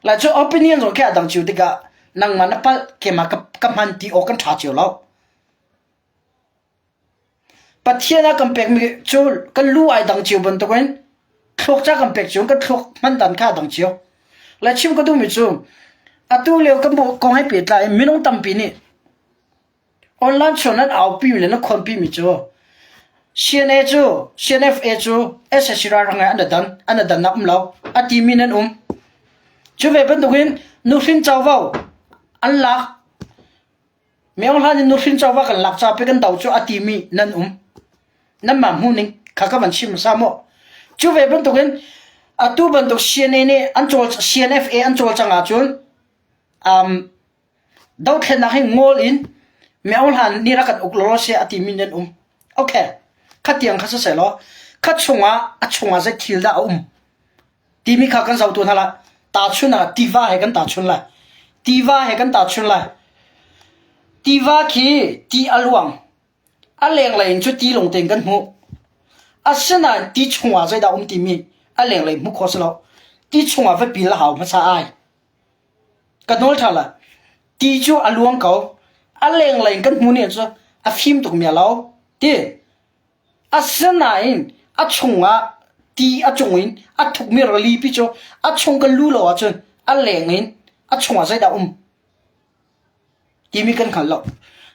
Lai cu opinion zong khi ai dang cio tikah nangmah na palh keimah ka, ka hman ti awk kan ṭha cio lo. Pathian a kan pekmi cu kan lu ai dang cio bantukin thluak ca kan pek cio kan thluak hman dan kha a dang cio. Le chim ka duhmi cu atu lio kan kong he pehtlai in minung tampi nih Online chung nan aupi le na khawnpi mi cu CNA cu CNFA cu SSC ralhrang he an dan an dannak um lo a timi nan um. Cu ve bantukin nuhrin covo an lak Myo hlan in nuhrin covo kan lak ca pe kan do cu a timi nan um. Nanmah hmuhning kha ka van chim hmasa mu. Cu ve bantukin atu bantuk CNA nih an cawl CNFA an cawlcang ahcun um, Dothlennak hi ngawl in Myo Hlan nih rak kan uk law seh a timi nan um. Okay. Khatiang kha siseh law kha chungah a chungah zei thil dah a um timi kha kan zoh tu hna la tahchun ah tiva he kan tahchun lai. Tiva he kan tahchun lai. Tiva khi ti a luang. A lenglei in cu ti lung tein kan hmuh. Asinain ti chungah zeidah um timi a lenglei hmuh khawh si lo. Ti chungah va pil a hau hmasa ai. Ka nawl ṭha la. Ti cu a luang ko. A lenglei in kan hmu nih cu a fim tuk mi a lo. Ti. Asinain a chungah ti a cung in a thukmi rili pi cu a chung kan lu lo ahcun a leng in a chungah zeidah um timi kan hngal lo.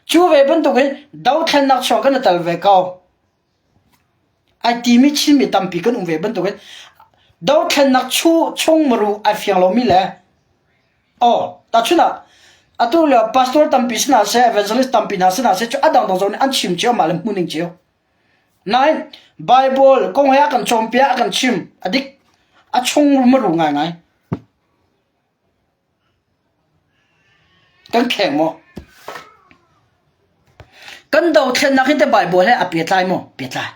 Cu ve bantukin dothlennak chung kan i tel ve ko. Ai timi Chinmi tampi kan um ve bantukin dothlennak chu chung maru ai fiang lomi le aw tahchun ah atu lio pastor tampi sinah seh evangelist tampi hna sinah seh cu a dangdang zong nih an chim cio mah le hmuhning cio. Nain Bible kong he a kan cawnpiak a kan chim a dik a chung maru ngaingai. Kan kheng maw? Kan dothlennak hi te Bible he a pehtlai maw? Pehtlai.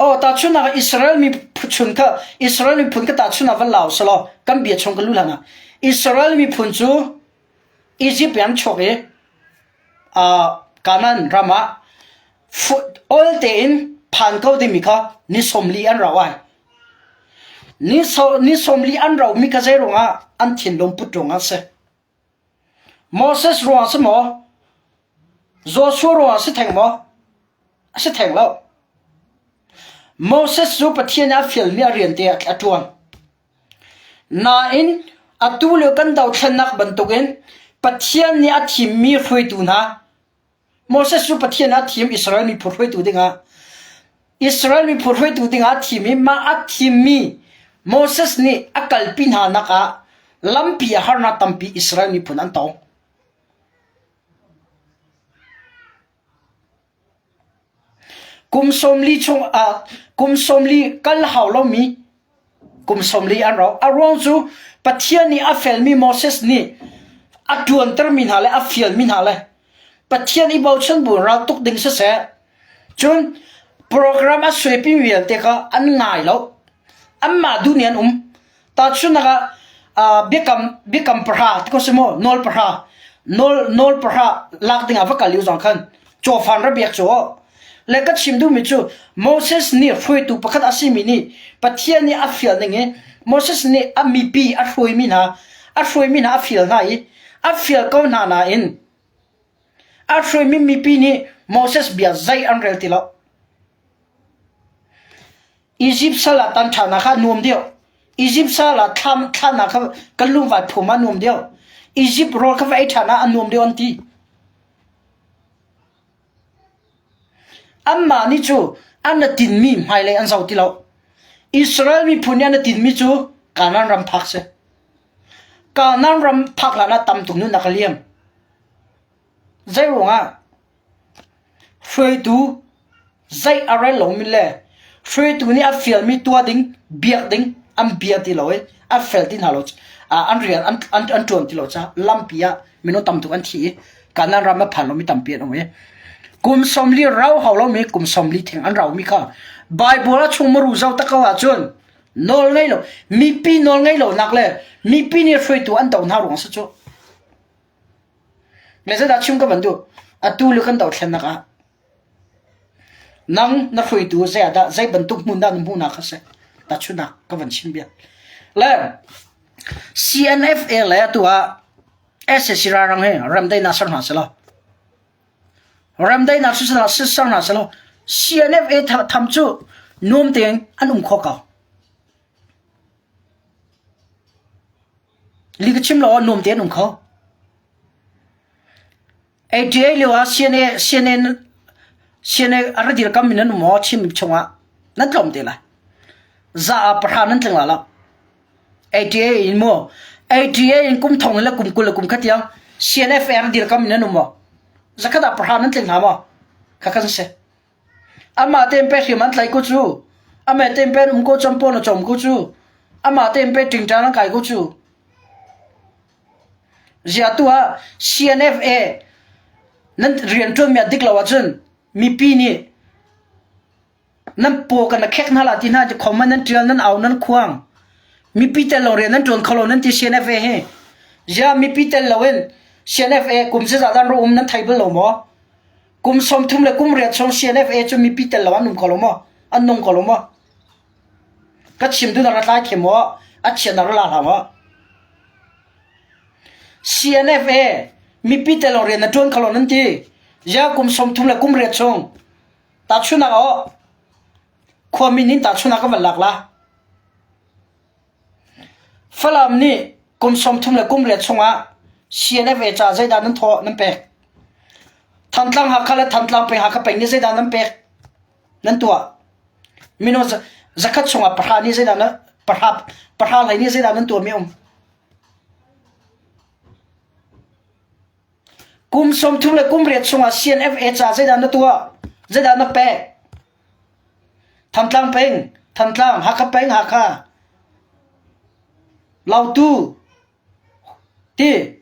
Aw tahchunhnak Israel mi phun kha Israel miphun ka tahchunhnak van lau selaw kan bia chung ka lu hlan ah Israel miphun cu Egypt an chuak i uh, Canaan ram ah ol tein phan ko dingmi kha ni 40 an rau ai. Ni 40 an raumi kha zei ruangah an thinlung put ruangah a si. Moses ruangah si maw? Joshua ruangah si theng maw? A si theng lo. Moses cu Pathian nih a fialmi a rian te a ṭuan. Nain atu lio kan dothlennak bantukin Pathian nih a thimmi hruaitu hna Moses cu Pathian a thim Israel miphun hruaitu dingah Israel miphun hruaitu dingah a thim i mah a thimmi Moses nih a kalpi hna nak ah lampi ah harnak tampi Israel miphun an tong. Kum 40 chung ah kum 40 kal hau lomi kum 40 an rau. A ruang cu Pathian nih a felmi Moses nih a ṭuantermi hna le a fialmi hna le Pathian i bochan bu ral tuk ding siseh, cun program a suaipi vialte kha an ngai lo. Anmah duh nih an um. Tahchunhnak ah biakam biakam pahra ti ko si maw nawl pahra nawl nawl pahra lak ding ah va kal lio zong khan cawfan ra biak cu le ka chim duhmi cu Moses nih hruaitu pakhat a simi nih Pathian nih a fial ning i Moses nih a mipi a hruaimi hna a hruaimi hna a fial hna i a fial ko hna nain a hruaimi mipi nih Moses bia zei an rel ti lo. Izipt sal ah tan ṭhanak kha a nuam deuh. Izipt sal ah thlam thlahnak kha kan lungvai phum ah a nuam deuh. Izipt rawl kha va ei ṭhan ah a nuam deuh an ti. Anmah nih cu an a tinmi hmailei an zoh ti lo. Israel miphun nih an a tinmi cu Kanaan ram phak si. Kanaan ram phak hlan ah tam tuk nunnak a liam. Zei ruangah? Hruaitu zei a rel lomi le hruaitu nih a fialmi tuah ding, biak ding an bia ti lo i an fel ti hna lo. An rian an, an, an ṭuan ti lo caah lampi ah minung tam tuk an thi i Kanaan ram a phan lomi tampi an um i kum 40 rau hau lomi kum 40 theng an raumi kha Bible a chung maru zoh tak ko ahcun nawl ngei lo mipi nawl ngei lonak le mipi nih hruaitu an do hna ruang si cu. Le zeidah chim ka van duh? Atu le kan dothlennak ah nang na hruaitu zei ah dah zei bantuk hmun dah na hmuhnak kha si? Tahchunhnak ka van chim bia. Le CNFA le atu ah SAC ralrang hi remdaihnak ser hna selaw remdaihnak ser hna selaw CNFA tham cu nuam tein an um kho ko. Li ka chim lo ah nuam tein um kho. ATA lio ah CNA CNN CNA a ra dirkam in nan um maw Chin chungah nan tlawm te lai. Za ah pahra nan tling la lo. ATA in mu ATA in kum thong le kum 20 le kum khat tiang CNF a ra dirkam in nan um maw? Zakhat ah pahra nan tling hna maw? Kha kan si. Amah tein pe hriam an tlaih ko cu. Amah tein pe an um ko cu, an pawn a cawm ko cu. Amah tein pe ṭingṭan an kai ko cu. Ziah tu ah CNFA nan rianṭuanmi a dik lo ahcun mipi nih nan paw kan khek hna la ti hna ti khom nan ṭial nan au nan khuang. Mipi tel lo rian nan ṭuan kho lo nan ti CNFA hi. Ziah mipi tel loin CNFA kum zizah dan ro um nan thei bal lo maw? Kum 30 le kum riat chung CNFA cu mipi tel lo an um ko lo maw? An nung ko lo maw? Ka chim tu na ra tlai thiam maw? A chiat na ra la hlah maw? CNFA mipi tel rian na ṭuan kho lo nan ti. Ya kum 30 le kum riat chung tahchunak oh khuami nin tahchunak ka van lak la. Falam nih kum 30 le kum riat chungah CNFA ca zeidah nan thawh nan pek? Thantlang Hakha le Thantlang peng Hakha peng nih zeidah nan pek? Nan tuah. Mino zakhat chungah pahra nih zeidah na pahra pahra hlei nih zeidah nan tuahmi um? Kum 30 le kum riat chungah CNFA ca zeidah na tuah? Zeidah na pek? Thantlang peng, Thantlang, Hakha peng, Hakha. Lautu, ti,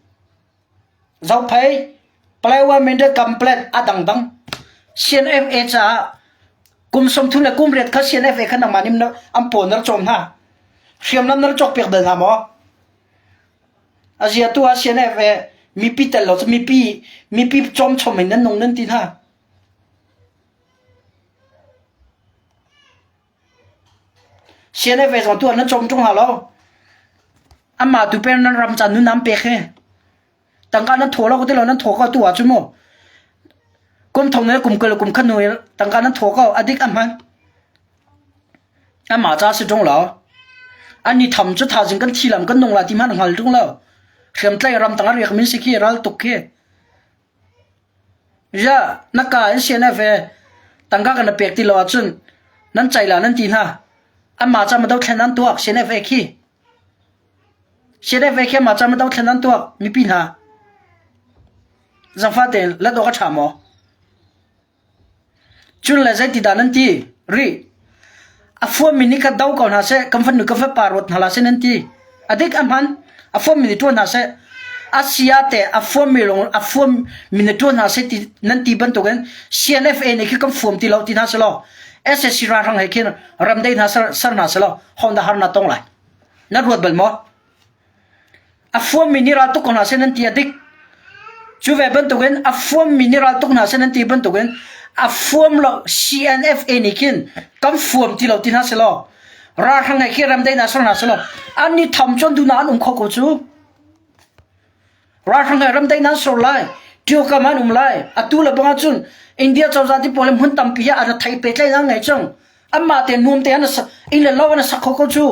Zophei, Palawan Mindat Complex a dangdang. CNFA caah kum 30 le kum riat kha CNFA kha nangmah nih an paw na rak cawm hna. Hriamnam na rak cawk piak bal hna maw? A zia tu ah CNFA mipi tel lo cu mipi mipi cawm chom in nan nung nan ti hna. CNFA zong tu ah nan cawm ṭung hna lo. Amah tu pen nan ram ca nun nan pek hi. Tangka nan thaw lo ko ti lo nan thaw ko tu ah cu mu. Kum thong le kum kul kum khat nu tangka nan thaw ko adik a hman. Amah ca si ṭung lo. An i tham cu thazing kan thi lam kan nung la ti hmanh hngal ṭung lo. Hriamtlai ram tang a riak min si khi ral tuk khi. Ya, na ka in sian ve tangka kan pek ti lo ahcun nan cai la nan ti hna. Amah ca ma dothlen nan tuak CNFA khi. CNFA khi amah ca ma dothlen nan tuak mipi hna. Zangfa tein let awk a ṭha maw? Cun le zeitidah nan ti rih? A fuammi nih kha do ko hna seh, kan fanu kan fapa ruat hna hlah seh nan ti. A dik a hman, a fuammi nih ṭuan hna seh. A si ah teh a fuammi lawng a fuammi nih ṭuan hna seh ti nan ti bantukin CNFA nih khi kan fuam ti lo ti hna selaw SAC ralhrang he khin ramdei hna ser, ser hna selaw Honda harnak tong lai. Nan ruat bal maw? A fuammi nih ral tuk ko hna seh nan ti a dik. Cu ve bantukin a fuammi nih ral tuk hna seh nan ti bantukin a fuam lo CNFA nih khin kan fuam ti lo ti hna selaw ralhrang he khi ramdaihnak ser hna selaw an ni tham cun duhnak an um kho ko cu. Ralhrang he ramdaihnak ser lai, Ṭiokam an um lai. Atu le bang ahcun India cozah ti pawl hi hmun tampi ah an thei pehtlaihnak ngei cang. Anmah te nuam te an inn le lo an sak kho ko cu.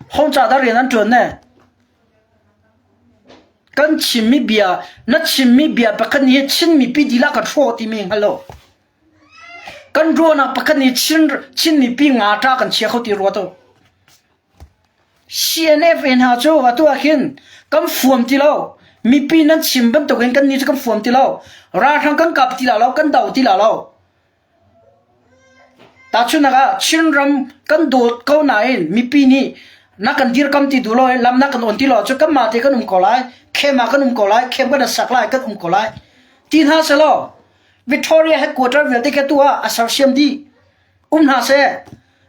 Hong ca dah rian an ṭuan ne? Kan chimmi bia, na chimmi bia pakhat nih Chin mipi dihlak kan hrawh timi hngal lo. Kan ruahnak pakhat nih Chin, Chin mipi nga ṭa kan chia kho ti ruat u. CNF hna cu atu ah khin kan fuam ti lo. Mipi nan chim bantukin kan nih cu kan fuam ti lo. Ralhrang kan kap ti la lo, kan do ti la lo. Tahchunhnak ah Chinram kan dawt ko nain mipi nih na kan dirkam ti duh lo i lam na kan on ti lo ahcun kanmah te kan um ko lai, khem ah kan um ko lai, khem kan sak lai, kan um ko lai. Ti hna selaw Victoria headquarter vialte khi tu ah a sersiam dih. Um hna seh.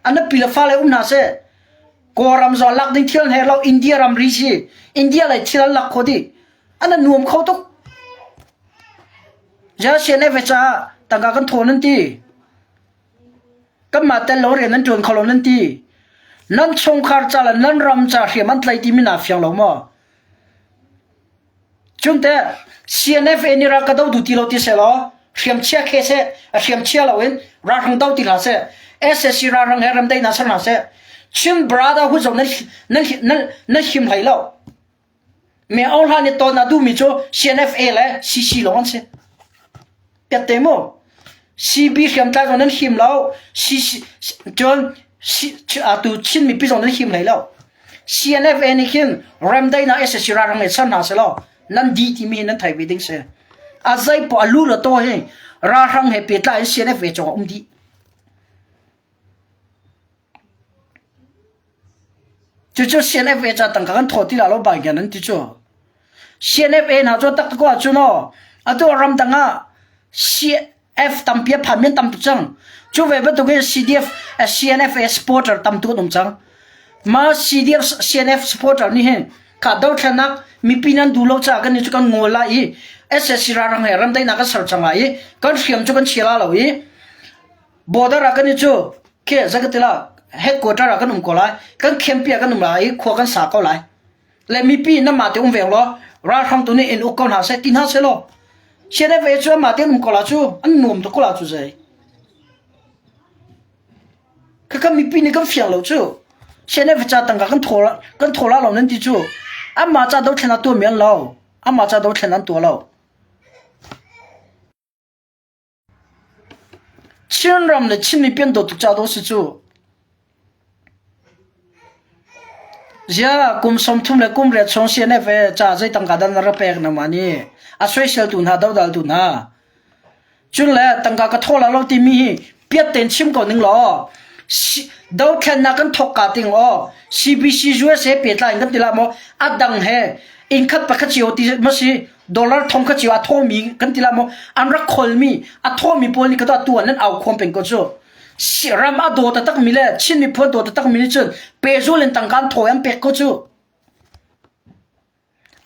An pi le fale um hna seh. Kawlram zong lak ding thil an herh lo, India ramri si. India lei thil an lak kho dih. An nuam kho tuk. Ziah ve caah tangka kan thaw nan ti. Kanmah tel lo rian nan ṭuan kho lo nan ti. Nan chungkhar ca le nan ram ca hriam an tlai timi naa fiang lo maw? Cun teh CNFA nih ral ka do duh ti lo ti selaw hriam chia khe seh, a hriam chia loin ralhrang do ti hlah seh, SSC ralhrang he remdaihnak ser hna seh, Chin Brotherhood zong nan nan nan nan him hlei lo. Me Aung Hla nih tawn a duhmi cu CNFA le CC lawng an si. Piatte mu. CB hriamtlai zong nan him lo. CC cun atu Chin mipi zong nan him hlei lo. CNFA nih khin remdaihnak SSC ralhrang nih ser hna selaw nan di timi hi nan thei ve ding si. A zei poah a lu le taw hi ralhrang he pehtlai in CNFA cungah um dih. Cucu CNFA ca tangka kan thaw ti la lo bai nan ti cu. CNFA hna cu tak ko ahcun aw atu ramdang ah CF tampi a phan men tam tuk cang. Cu ve bantukin CDF CNFA supporter tam tuk an um cang. Ma CDF CNF supporter nih hin kha dothlenak mipi nan duh lo caah kan ni cu kan ngawl lai i SSC ralhrang he ramdaihnak kan ser cang lai i kan hriam cu kan chia la lo i border ah kan i cu khi zakatila. Headquarter ah kan um ko lai. Kan camp ah kan um lai i khua kan sa ko lai. Le mipi namah te um veng law ralhrang tu nih in uk ko hna seh ti hna seh law CNFA cu amah te um ko la cu an nuam tuk ko la cu zei. Khakha mipi nih kan fiang lo cu. CNF ca tangka kan thaw kan thaw la lo nan ti cu. Amah ca dothlen a tuah mi an lo. Amah ca dothlen an tuah lo. Chinram le Chin mipi an dawt tuk caah dawh si cu. Ziah kum 30 le kum riat chung CNF ca zei tangka dah na rak pek na mah nih a soiseltu hna dodaltu hna. Cun le tangka ka thaw la lo timi hi piat tein chim ko ning law dothlennak kan thawk ka ting aw CBC USA pehtlai in kan ti la maw a dang he inn khat pakhat cio ti ma si dollar thong kha cio a thawmi kan ti la maw an rak kholmi a thawmi pawl nih ka tu an au khom peng ko cu ram a daw taktak mi le Chin miphun daw taktak mi nih cun pezul in tangka an thaw an pek ko cu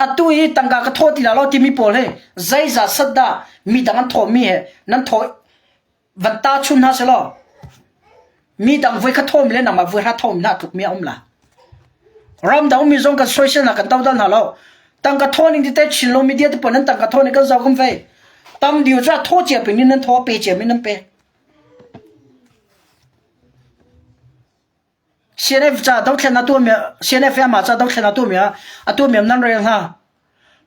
atu i tangka ka thaw ti la lo timi pawl he zeizat sat dah mi dang an thawmi he nan thaw van ta chun hna selaw mi dang voi kha thawm le nangmah voi hra thawm hna tluk mi a um la ramdang mi zong kan soisel na kan dodal hna lo tangka thaw ning tete chin lo media te pon nan tangka thaw ning kan zau kan vei tam diu cha thaw chia pin nan thaw pe chia min nan pe CNF ca dothlen a tuahmi CNF ama ca dothlen a tuahmi a tuahmi nan rel hna.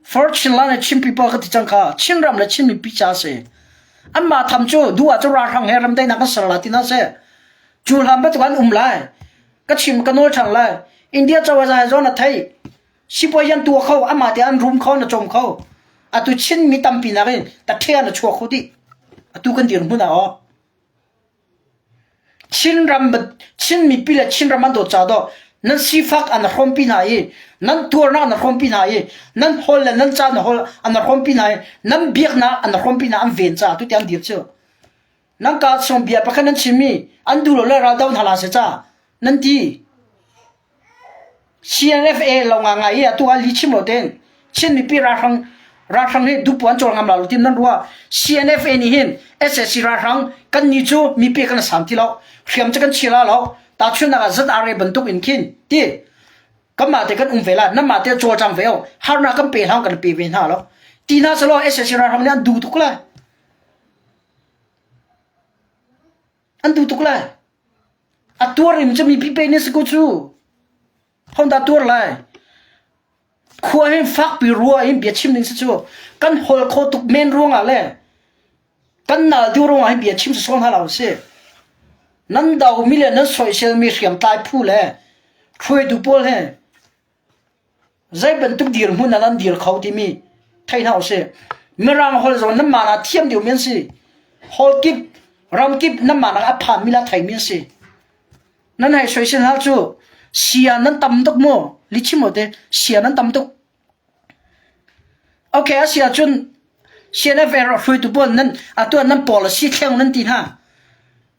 For Chinland le Chin people ka ti cang kha Chinram le Chin mipi ca si. Anmah tham cu duh ah cu ralhrang he ramdaihnak kan ser la ti hna seh. Cu hlan bantuk an um lai. Ka chim ka nawl ṭhan lai. India cozah zawn a thei. Sipuai an tuah kho amah te an rum kho na cawm kho. Atu Chin mi tampi nakin ta na chuak kho dih. Atu kan dirhmun ah aw. Chinram Chin mipi le Chinram an dawt caah dawh nan sifak an hrawmpi hna i nan tuarnak an hrawmpi hna i nan hol le nan ca hol an hrawmpi hna i nan biaknak an hrawmpi hna an ven caah tu tiang dir cu nan ka chung bia pakhat nan chimmi an duh lo le ral do hna la se ca nan ti CNFA lo nga ngai i atu ah li chim lo tein Chin mipi ralhrang ralhrang hi dupuan cawl ngam la lo tim nan ruah CNFA nih hin SSC ralhrang kan ni cu mipi kan sam ti lo hriam cu kan chia la lo tahchunhnak ah ZRA bantuk in khin ti kanmah te kan um ve la nanmah te cawlcang ve o harnak kan pe hlang kan pe ve hna lo ti hna selaw SSC ralhrang nih an duh tuk lai an duh tuk lai A tuar in cu mipi pe nih si ko cu. Honda tuar lai. Khua hin fakpi rua in bia chim ning si cu. Kan hol kho tuk men ruangah le kan nal deuh ruangah hin bia chim si sawn hna lo si. Nan do mi le nan soisel mi hriamtlai phu le hruaitu pawl he Zei bantuk dirhmun ah nan dir kho timi thei hna usih. Mirang holh zong nan mah ah thiam deuhmi an si. Hall kip, ram kip nan mah nak a phanmi le a theimi an si. Nan hei soisel hna cu sia nan tam tuk mu. Lichim te sia nan tam tuk. Okay, a si ahcun CNF hruaitu pawl nan atu ah nan policy thleng nan ti hna.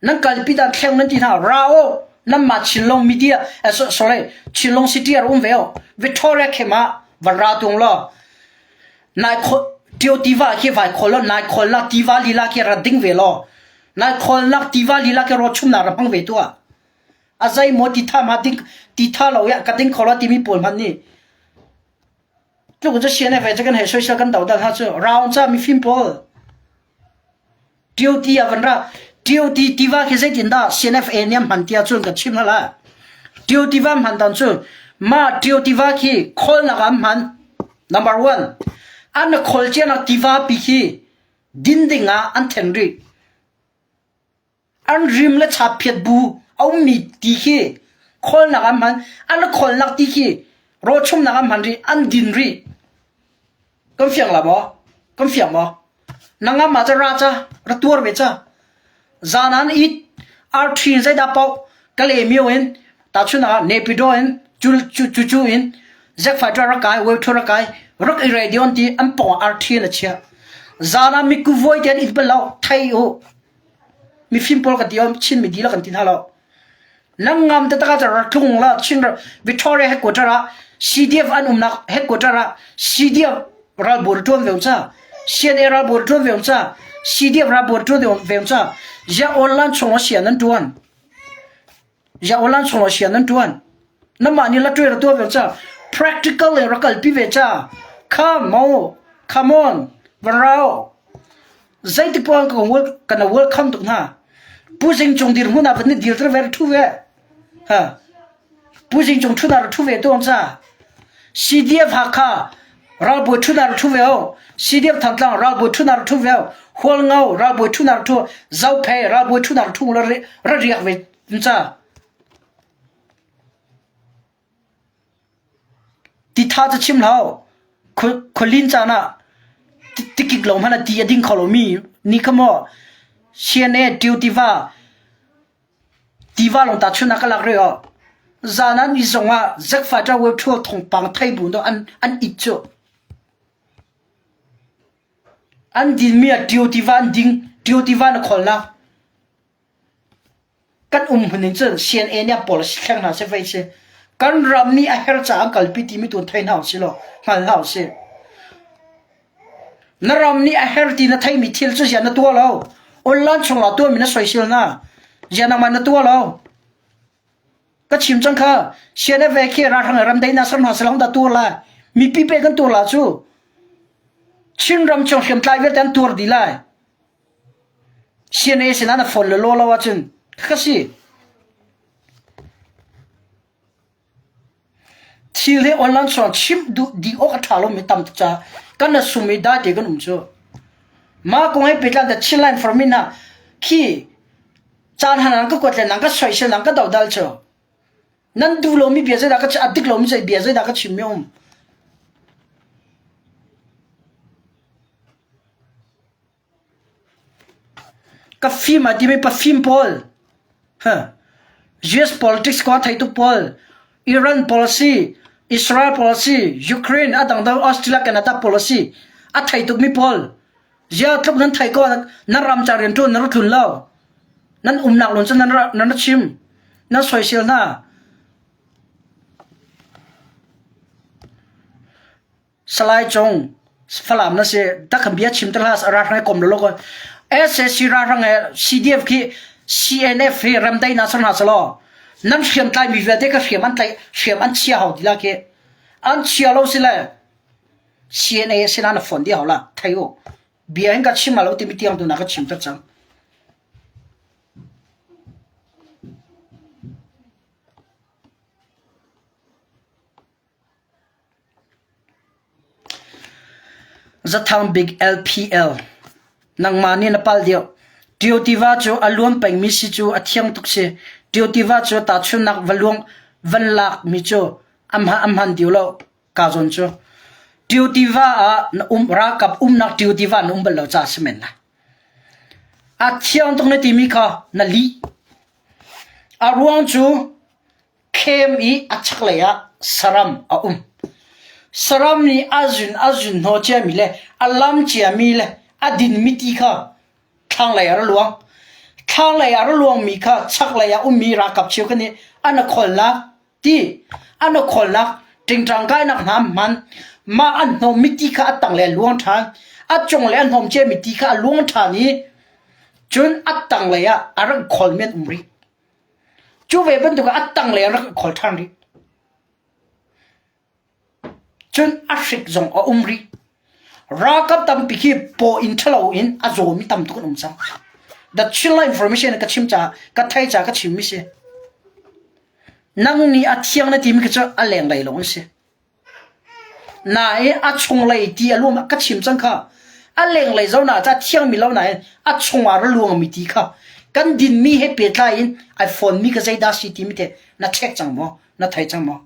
Nan kalpi dan thleng nan ti hna. Ra o nanmah Chinlong media eh, sorry Chinlong city ar um ve o. Victoria khem ah van ra tung law nai kho tio tiva khi vai khol lo nai khol nak tiva lila khi ra ding ve law nai khol nak tiva lila khi ro chum na ra hmang ve tua a zai mo ti tha ma ding ti tha lo ya ka ding kholo timi pawl hman ni Tluk cu CNF cu kan hei soisel kan dodal hna cu round ca mifim pawl TOT ah van ra TOT tiva khi zeitin dah CNFA nih an hman ti ahcun kan chim hna la TOT va hman dan cu ma TOT va khi kholnak ah an hman number one an khol cianak tiva pi khi din ding ah an then rih An rim le chaphiat bu a ummi ti khi kholnak an hman. An kholnak ti khi rawchumnak an hman rih. An din rih. Kan fiang la maw? Kan fiang maw? Nangam ma ca ra ca, ra tuar ve ca. Zan an it, arṭhi zeidah paoh kale mio in, tahchun ah Nepido in, cu cu cu in, Zack fighter rak kai, wave rak kai, rak i radio an ti, an pong arṭhi na chia. Zan ah miku voi te an it bal lo, thei u. Mifim pawl kan ti om Chin mi dihlak kan ti hna lo. Nang ngam te taka rak tlung la Chin Victoria headquarter ah CDF an umnak headquarter ah CDF ralbawi ṭuan ve ca CNA ralbawi ṭuan ve ca CDF ralbawi ṭuan ve ca ya online chung ah sian an ṭuan. Ya olan chung lo sian nan tuan. Namah nih la tuai ra tua ve cha. Practical le ra kalpi ve cha. Come on, come on, van rao. Zeitik puan ka kan welcome tuk hna. Pu Zing Cung dir hmun ah van ni dir ter ve thu ve. Ha. Pu Zing Cung thu na thu ve tuang cha. CDF Hakha ralbawi thu na thu ve o. CDF Thantlang ralbawi thu na thu ve o. Hualngo ralbawi thu na thu Zophei ralbawi thu na thu la ra riak ve cha. Titha cu chim hlah khualin caan ah tikik lo hmanh ah ti a ding kho lomi nih kha maw CNA Ṭio tiva tiva lawng tahchunh ah ka lak rih aw. Zan ah ni zong ah Zack Web Tour thawngpang thei bu an an it cu. An dinmi ah Ṭio tiva an ding, Ṭio tiva na kholnak. Kan um hmun in cun CNA nih a policy thleng hna seh vei si. Kan ram nih a her caah an kalpi timi tu thei hna usih law hngal hna usih. Na ram nih a her ti na theimi thil cu ziah na tuah lo. Online chung la tuahmi na soisel hna. Ziah nangmah na tuah lo. Ka chim cang kha CNF ve khi ralhrang ram dei na ser hna selong da tuar lai. Mipi pe kan tuar la cu. Chin ram chung hriamtlai vialte an tuar dih lai. CNA sinah na phone le law lo ahcun ka si. Thil hi online chuang chim duh dih awk a ṭha lomi tam tuk caah kan na sum i dai te kan um cu. Mah kong he pehtlai the Chinland for min hna khi caan han an ka kuat le nang ka soisel nang ka dodal cu. Nan duh lomi bia zeidah ka a dik lomi bia zeidah ka chim mi um. Ka fim a timi pafim pawl, US politics kong a thei tuk pawl, Iran policy, Israel policy, Ukraine a dangdang Australia, Canada policy a thei tukmi pawl. Zia tluk nan thei ko nan ram ca rianṭuan nan ra tlun lo. Nan umnak lun cu nan ra, nan ra chim. Nan soisel hna. Salai Cung, Falam na si, tak bia chim te hlah ra hrang kom lo ko. SAC ra hrang he CDF khi CNF hi ramdai na sar hna salo. Nan hriam tlai mi vialte ka hriam an tlai hriam an chia hau ti la khi. An chia lo si le CNA sina na phone di hau la thai u. Bia hin ka chim lo ti mi tiang tu na ka chim ta cang. Zathang bik LPL Nangmah nih na palh deuh. Ṭio tiva cu a luan pengmi si cu a thiang tuk si. Ṭio tiva cu tahchunhnak va luang van lakmi cu a hman deuh lo ka zawn cu. Ṭio tiva ah na um ralkap umnak ṭio tiva na um bal lo caah si men lai. A thiang tuk na timi kha na lih. A ruang cu Khem i a chaklei ah saram a um. Saram nih a zun a zun hnawh ciami le a lam ciami le a dinmi ti kha thlanglei ah a ra luang. Thlanglei ah a ra luangmi kha chaklei ah ummi ralkap cheukhat nih an a kholnak ti an a kholnak ṭingṭang kainak hna an hman. Mah an hnawmmi ti kha a tanglei a luang ṭhan. A cunglei a hnawm ciami ti kha a luang ṭhan i cun a tanglei ah a rak kholmi an um rih. Cu ve bantuk ah a tanglei ah rak i khawl ṭhan rih. Cun a hrik zong a um rih. Ralkap tampi khi paw in ṭhalo in a zawmi tam tuk an um cang. The Chinland information ka chim caah ka thei caah ka chimmi si. Nang nih a thiang na timi khi cu a lenglei lawng an si. Nain a chunglei ti a luam ka chim cang kha. A lenglei zoh na ca thiangmi lo nain a chungah ra luangmi ti kha kan dinmi he pehtlai in ai fawnmi ka zeidah si timi te na check cang maw? Na thei cang maw?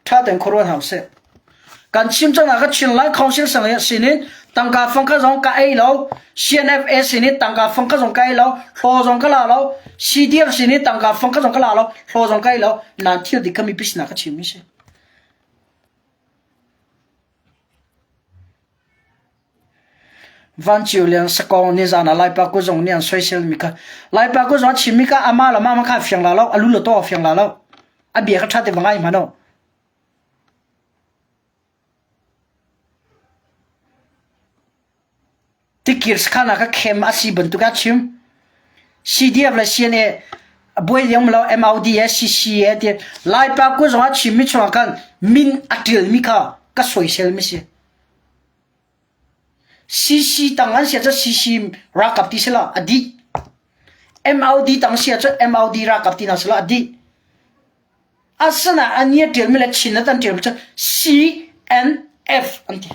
Ṭha tein khuaruat hau seh. Kan chim cang ah ka Chin Lai Council sang sin in tangka fang kha zong ka ei lo. CNFA sin in tangka fang kha zong ka ei lo. Hlaw zong ka la lo. CDF sin in tangka fang kha zong ka la lo. Hlaw zong ka ei lo. Nan thil dik kha mipi sinah ka chim mi si. Vanciu leng sakawng nizan ah Laipa kuzung nih an soisel mi kha Laipa kuzung a chim mi kha amah le amah kha a fiang la lo a lu le taw a fiang la lo a bia kha ṭha te va ngai hmanh u. Tikir sakhan ah ka khem a si bantuk a chim. CDF le CNA buai ding lo MOD he CC he ti Laipa ku zong a chim mi chungah khan min a ṭil mi kha ka soisel mi si. CC tang an sia cu CC ralkap ti sila a dih. MOD tang sia cu MOD ralkap ti na sila a dih. Asina an ni a ṭial mi le Chin an ṭial mi cu CNF an ti.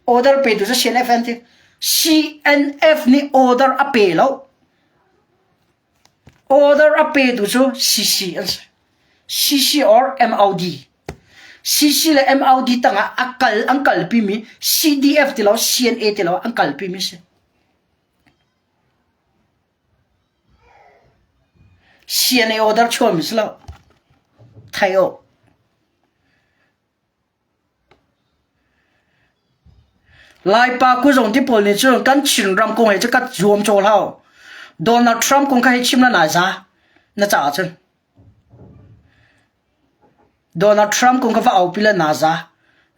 Order petu cu CNF an ti. CNF nih order a pe lo. Order a petu cu CC an si. CC or MOD. CC le MOD tangah a kal an kalpi mi CDF ti lo CNA ti lo an kalpi mi si. CNA order chuah mi si lo. Thai o. Laipa kuzong ti pawl nih cun kan Chinram kong he cu ka zuam cawl hau. Donald Trump kong kha hei chim la nai za na caah cun. Donald Trump kong kha va aupi le na za.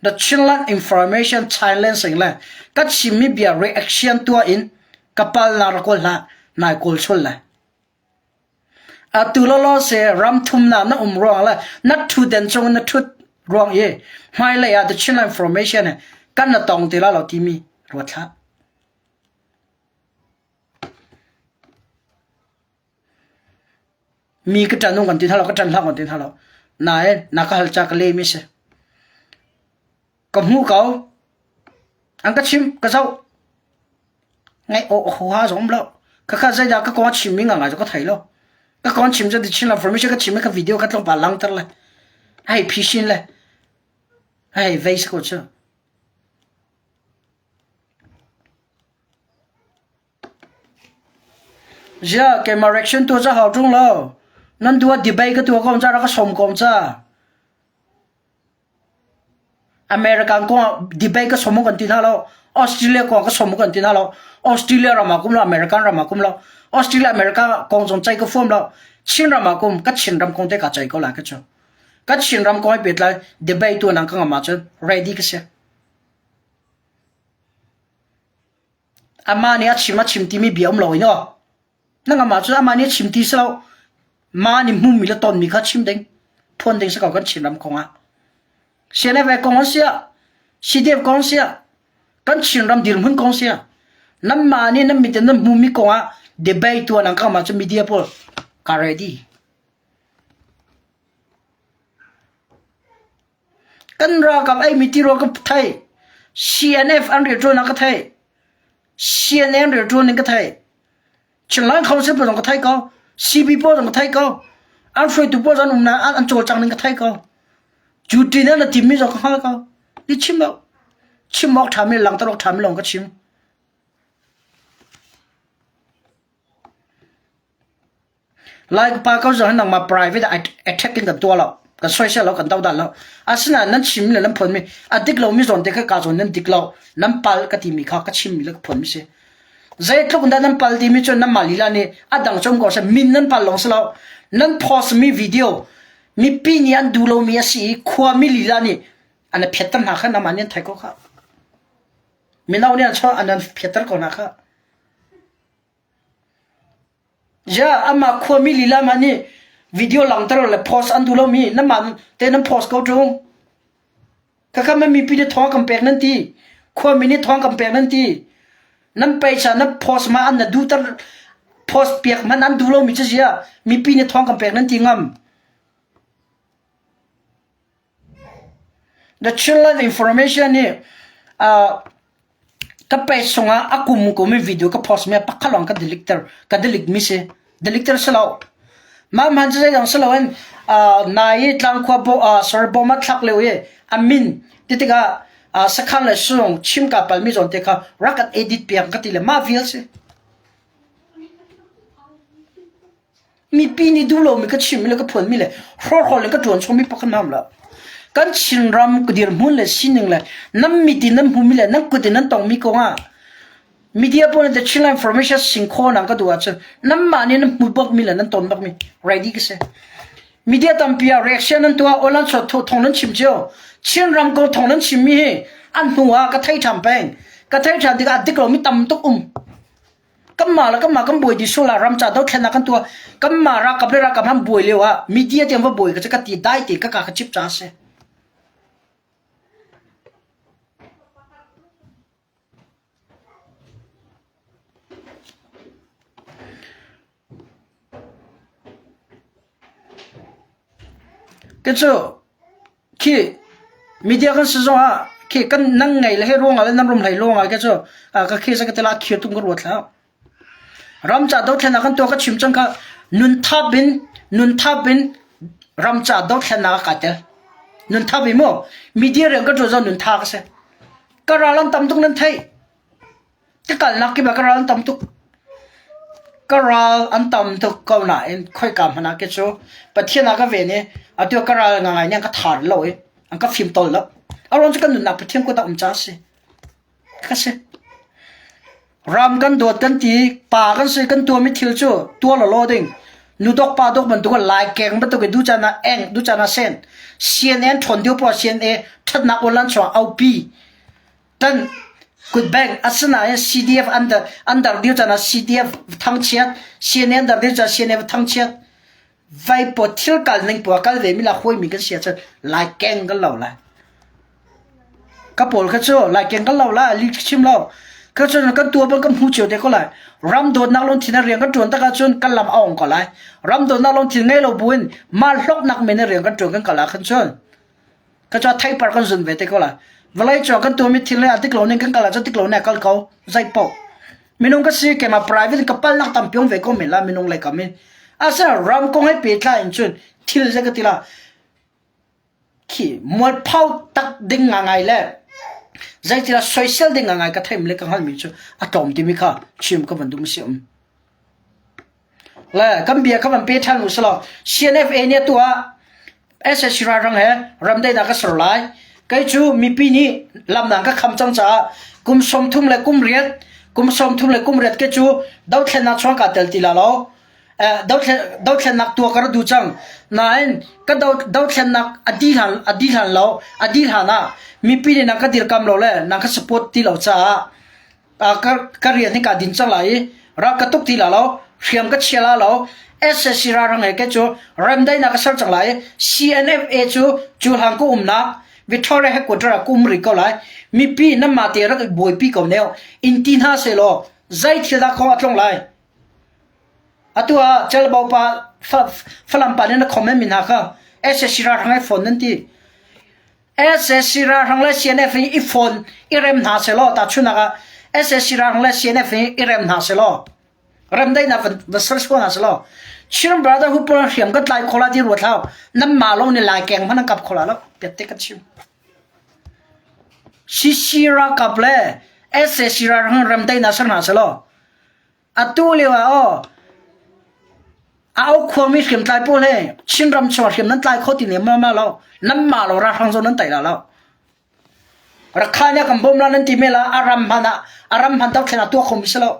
The Chinland Information Silencing le ka chimmi bia reaction tuah in ka pal na ra kawl hlah nai kawl sul lai. Atu lawlaw se ram thumnak na um ruang le na ṭhutden cung na ṭhut ruang i hmailei ah the Chinland Formation he kan na tong ti la lo timi ruat hlah. Mi ka ṭan kan ti hna lo, ka ṭan hlah kan ti hna lo. Nain na ka hal ca ka leh mi si. Ka hmu ko. An ka chim, ka zoh. Ngaih awk huaha zong um lo. Khakha zeidah ka kong a chimmi ngangai cu ka thei lo. Ka kong chim cu Chin information ka chim ka video ka tlawmpal langter le hei phishin le hei vei si ko cu. Zia keimah reaction tu ca hau ṭung lo. Nan duh ah debate ka tuah ko ca rak ka sawm ko ca. American kong ah debate ka som kan ti hna lo. Australia kong ka som kan ti hna lo. Australia ram ah kum lo, American ram ah kum lo. Australia America kong zong cei ka fuam lo. Chin ram ah kum, ka Chin ram kong te ka cei ko lai ka cu. Ka Chin ram kong ai pet lai debate tu nang ka ngam ahcun ready ka si. Amah nih a chim a chim timi bia um lo in aw. Na ngam ahcun amah nih a chim ti si lo. Mah nih hmumi le tonmi kha chim ding, phuan ding si ko kan Chinram kong ah. CNF kong an siah, CDF kong siah, kan Chinram dirhmun kong siah, nanmah nih nan mit in nan hmumi kong ah debate tuah nang kam ahcun media pawl ka ready. Kan ralkap eimi tirawl ka thei. CNF an rianṭuan ah ka thei. CNN rianṭuan ning ka thei. Chinland Council pawl zong ka thei ko. CB pawl zong ka thei ko. An hruaitu pawl zong an umnak an cawlcang ning ka thei ko. Duty na na timmi zong ka hngal ko. Ni chim lo. Chim awk ṭhami langhter awk ṭhami lawng ka chim. Lai pa ko zong hi nangmah private ah attack in kan tuah lo. Kan soisel lo, kan dohdal lo. Asinain nan chimmi le nan phuanmi a dik lomi zawn te kha ka zawn nan dik lo, nan pal ka timi kha ka chimmi le ka phuanmi si. Zeitluk dah nan pal timi cu nanmah lila nih a dang cu um ko seh min nan pal lawng si lo. Nan post mi video mipi nih an duh lomi a si i khuami lila nih an i phiatter hna kha nangmah nih an theih ko kha. Mino nih an chuah an an phiatter ko hna kha. Ya amah khuami lila mah nih video langhter le post an duh lomi nanmah te nan post ko ṭung. Khakha man mipi nih thawng kan pek nan ti. Khuami nih thawng kan pek nan ti. Nan paisa nan post ma an na duhter post piak man an duh lomi cu zia mipi nih thawng kan pek nan ti ngam. The Chinland Information nih uh, ka page chungah a kum kum in video ka post mi pakhat lawng ka delete ter ka delete mi si delete ter si lo mah hman cu zeidang si loin uh, nai tlangkhua bo uh, sorry bom a thlak lio i a min ti tikah uh, sakhan le sung chim ka pal mi zawn te kha rak kan edit piak ka ti le mah vial si Mipi nih duh lomi ka chimmi le ka phuanmi le hrawhrawl in ka ṭuan chungmi pakhat hna um lo. Kan Chinram dirhmun le sining le nan mit in nan hmumi le nan kut in nan tongmi kongah media pawl nih The Chinland Information singkhaw nang ka duh ahcun nanmah nih nan hmuh bakmi le nan ton bakmi ready ka si. Media tampi ah reaction nan tuah, aw lan chuah thong nan chim cio. Chinram kong thong nan chimmi hi. An hnu ah ka thei ṭhan peng. Ka thei ṭhan tikah a dik lomi tam tuk um. Kanmah le kanmah kan buai dih sual ah ram ca dothlennak kan tuah. Kanmah ralkap le ralkap han buai lio ah media tiang va buai ka cu ka ti dai te ka ka ka chip ca a si. Ke cu khi media kan si zongah khi kan nan ngei le he ruangah le nan rum hlei ruangah ke cu ka khi sa ka tela khir tum ka ruat hlah. Ram ca dothlennak kan tuah ka chim cang kha nun thap in nun thap in ram ca dothlennak ka tel. Nun thap i mu media rian ka ṭuan zong nun tha ka si. Ka ral an tam tuk nan theih. Ka kalnak kip ah ka ral an tam tuk. Ka ral an tam tuk ko nain khoika hmanh ah khi cu Pathian ah ka ven i atu ka ral ngangai nih an ka thar lo i an ka fim tawl lo. A ruang cu kan nunnak Pathian kut ah um ca a si. Ka si. Ram kan dawt kan ti, pa kan si kan tuahmi thil cu tuah lawlaw ding. Nu dok pa dok bantuk in lai keng bantuk in ducan ah eng, ducan ah sen. CNN ṭhawn deuh poah CNA ṭhatnak online chuah aupi. Tan kut bank asinain CDF under under deu chan ah CDF thangchiat CNN dar deu chan CNF thangchiat vai po thil kal ning po kal ve mi la hoi mi kan sia chan lai keng kan lo lai ka pawl kha cu lai keng kan lo la li chim lo ka cun kan tua bal kan hmu cio te ko lai ram dawtnak lungthin a rian kan tuan tak ahcun kan lam a ong ko lai ram dawtnak lungthin ngei lo buin mah hloknak men in rian kan tuan kan kal ah khan cun Ka ca theipar kan zun ve te ko lai. Vawlei cung kan tuahmi thil le a dik lo ning kan kal ahcun dik lo ning a kal ko. Zei paoh. Minung ka si keimah private ka palnak tampi um ve ko men la minung lei kam in. Asinain ram kong he pehtlai in cun thil zei ka ti la khi mualpho tak ding ngangai le zeitilah soisel ding ngangai ka theim le ka hngalhmi cu a tlawm timi kha chim ka van duh si um. Le kan bia kha van pe ṭhan u selaw CNFA nih atu ah SSC ralhrang he ramdaihnak ka ser lai. Kei cu mipi nih lamnang ka kham cang caah kum 30 le kum riat kum 30 le kum riat ke cu dothlennak chuang kaa tel ti la lo. Dothlennak tuah ka ra duh cang. Nain ka dothlennak a dih hlan a dih hlan lo a dih hlan ah mipi nih nang ka dirkam lo le nang ka support ti lo caah ka rian hi kaa din cang lai i rak ka tuk ti la lo hriam ka chia la lo SSC ralhrang he ke cu remdaihnak ka ser cang lai i CNFA cu cu hlang ka umnak Victoria headquarter ah ka um rih ko lai mipi nan mah te rak i buaipi ko neo in ti hna selaw zei thil dah khong a tlung lai atu ah Chelbo pa Falam pa nih na comment mi hna kha SSC ralhrang he phone nan ti SSC ralhrang le CNF hi i fawn i rem hna selaw tahchunhnak ah SSC ralhrang le CNF hi i rem hna selaw remdaihnak van va ser sual hna selaw Chin Brotherhood pawl hriam kan tlai kho la ti ruat hlau nan mah lo nih lai keng hmanh an kap kho la lo piatte kan chim CC ralkap le SSC ralhrang remdaihnak ser hna selaw Atu lio ah aw a aukhuangmi hriamtlai pawl he Chinram chung ah hriam nan tlai kho ti ne ma ma lo nanmah lo ralhrang zong nan tai la lo. Rakhine ah kan bawm la nan ti me la a ram hman ah a ram hman dothlen ah tuah khomi si lo.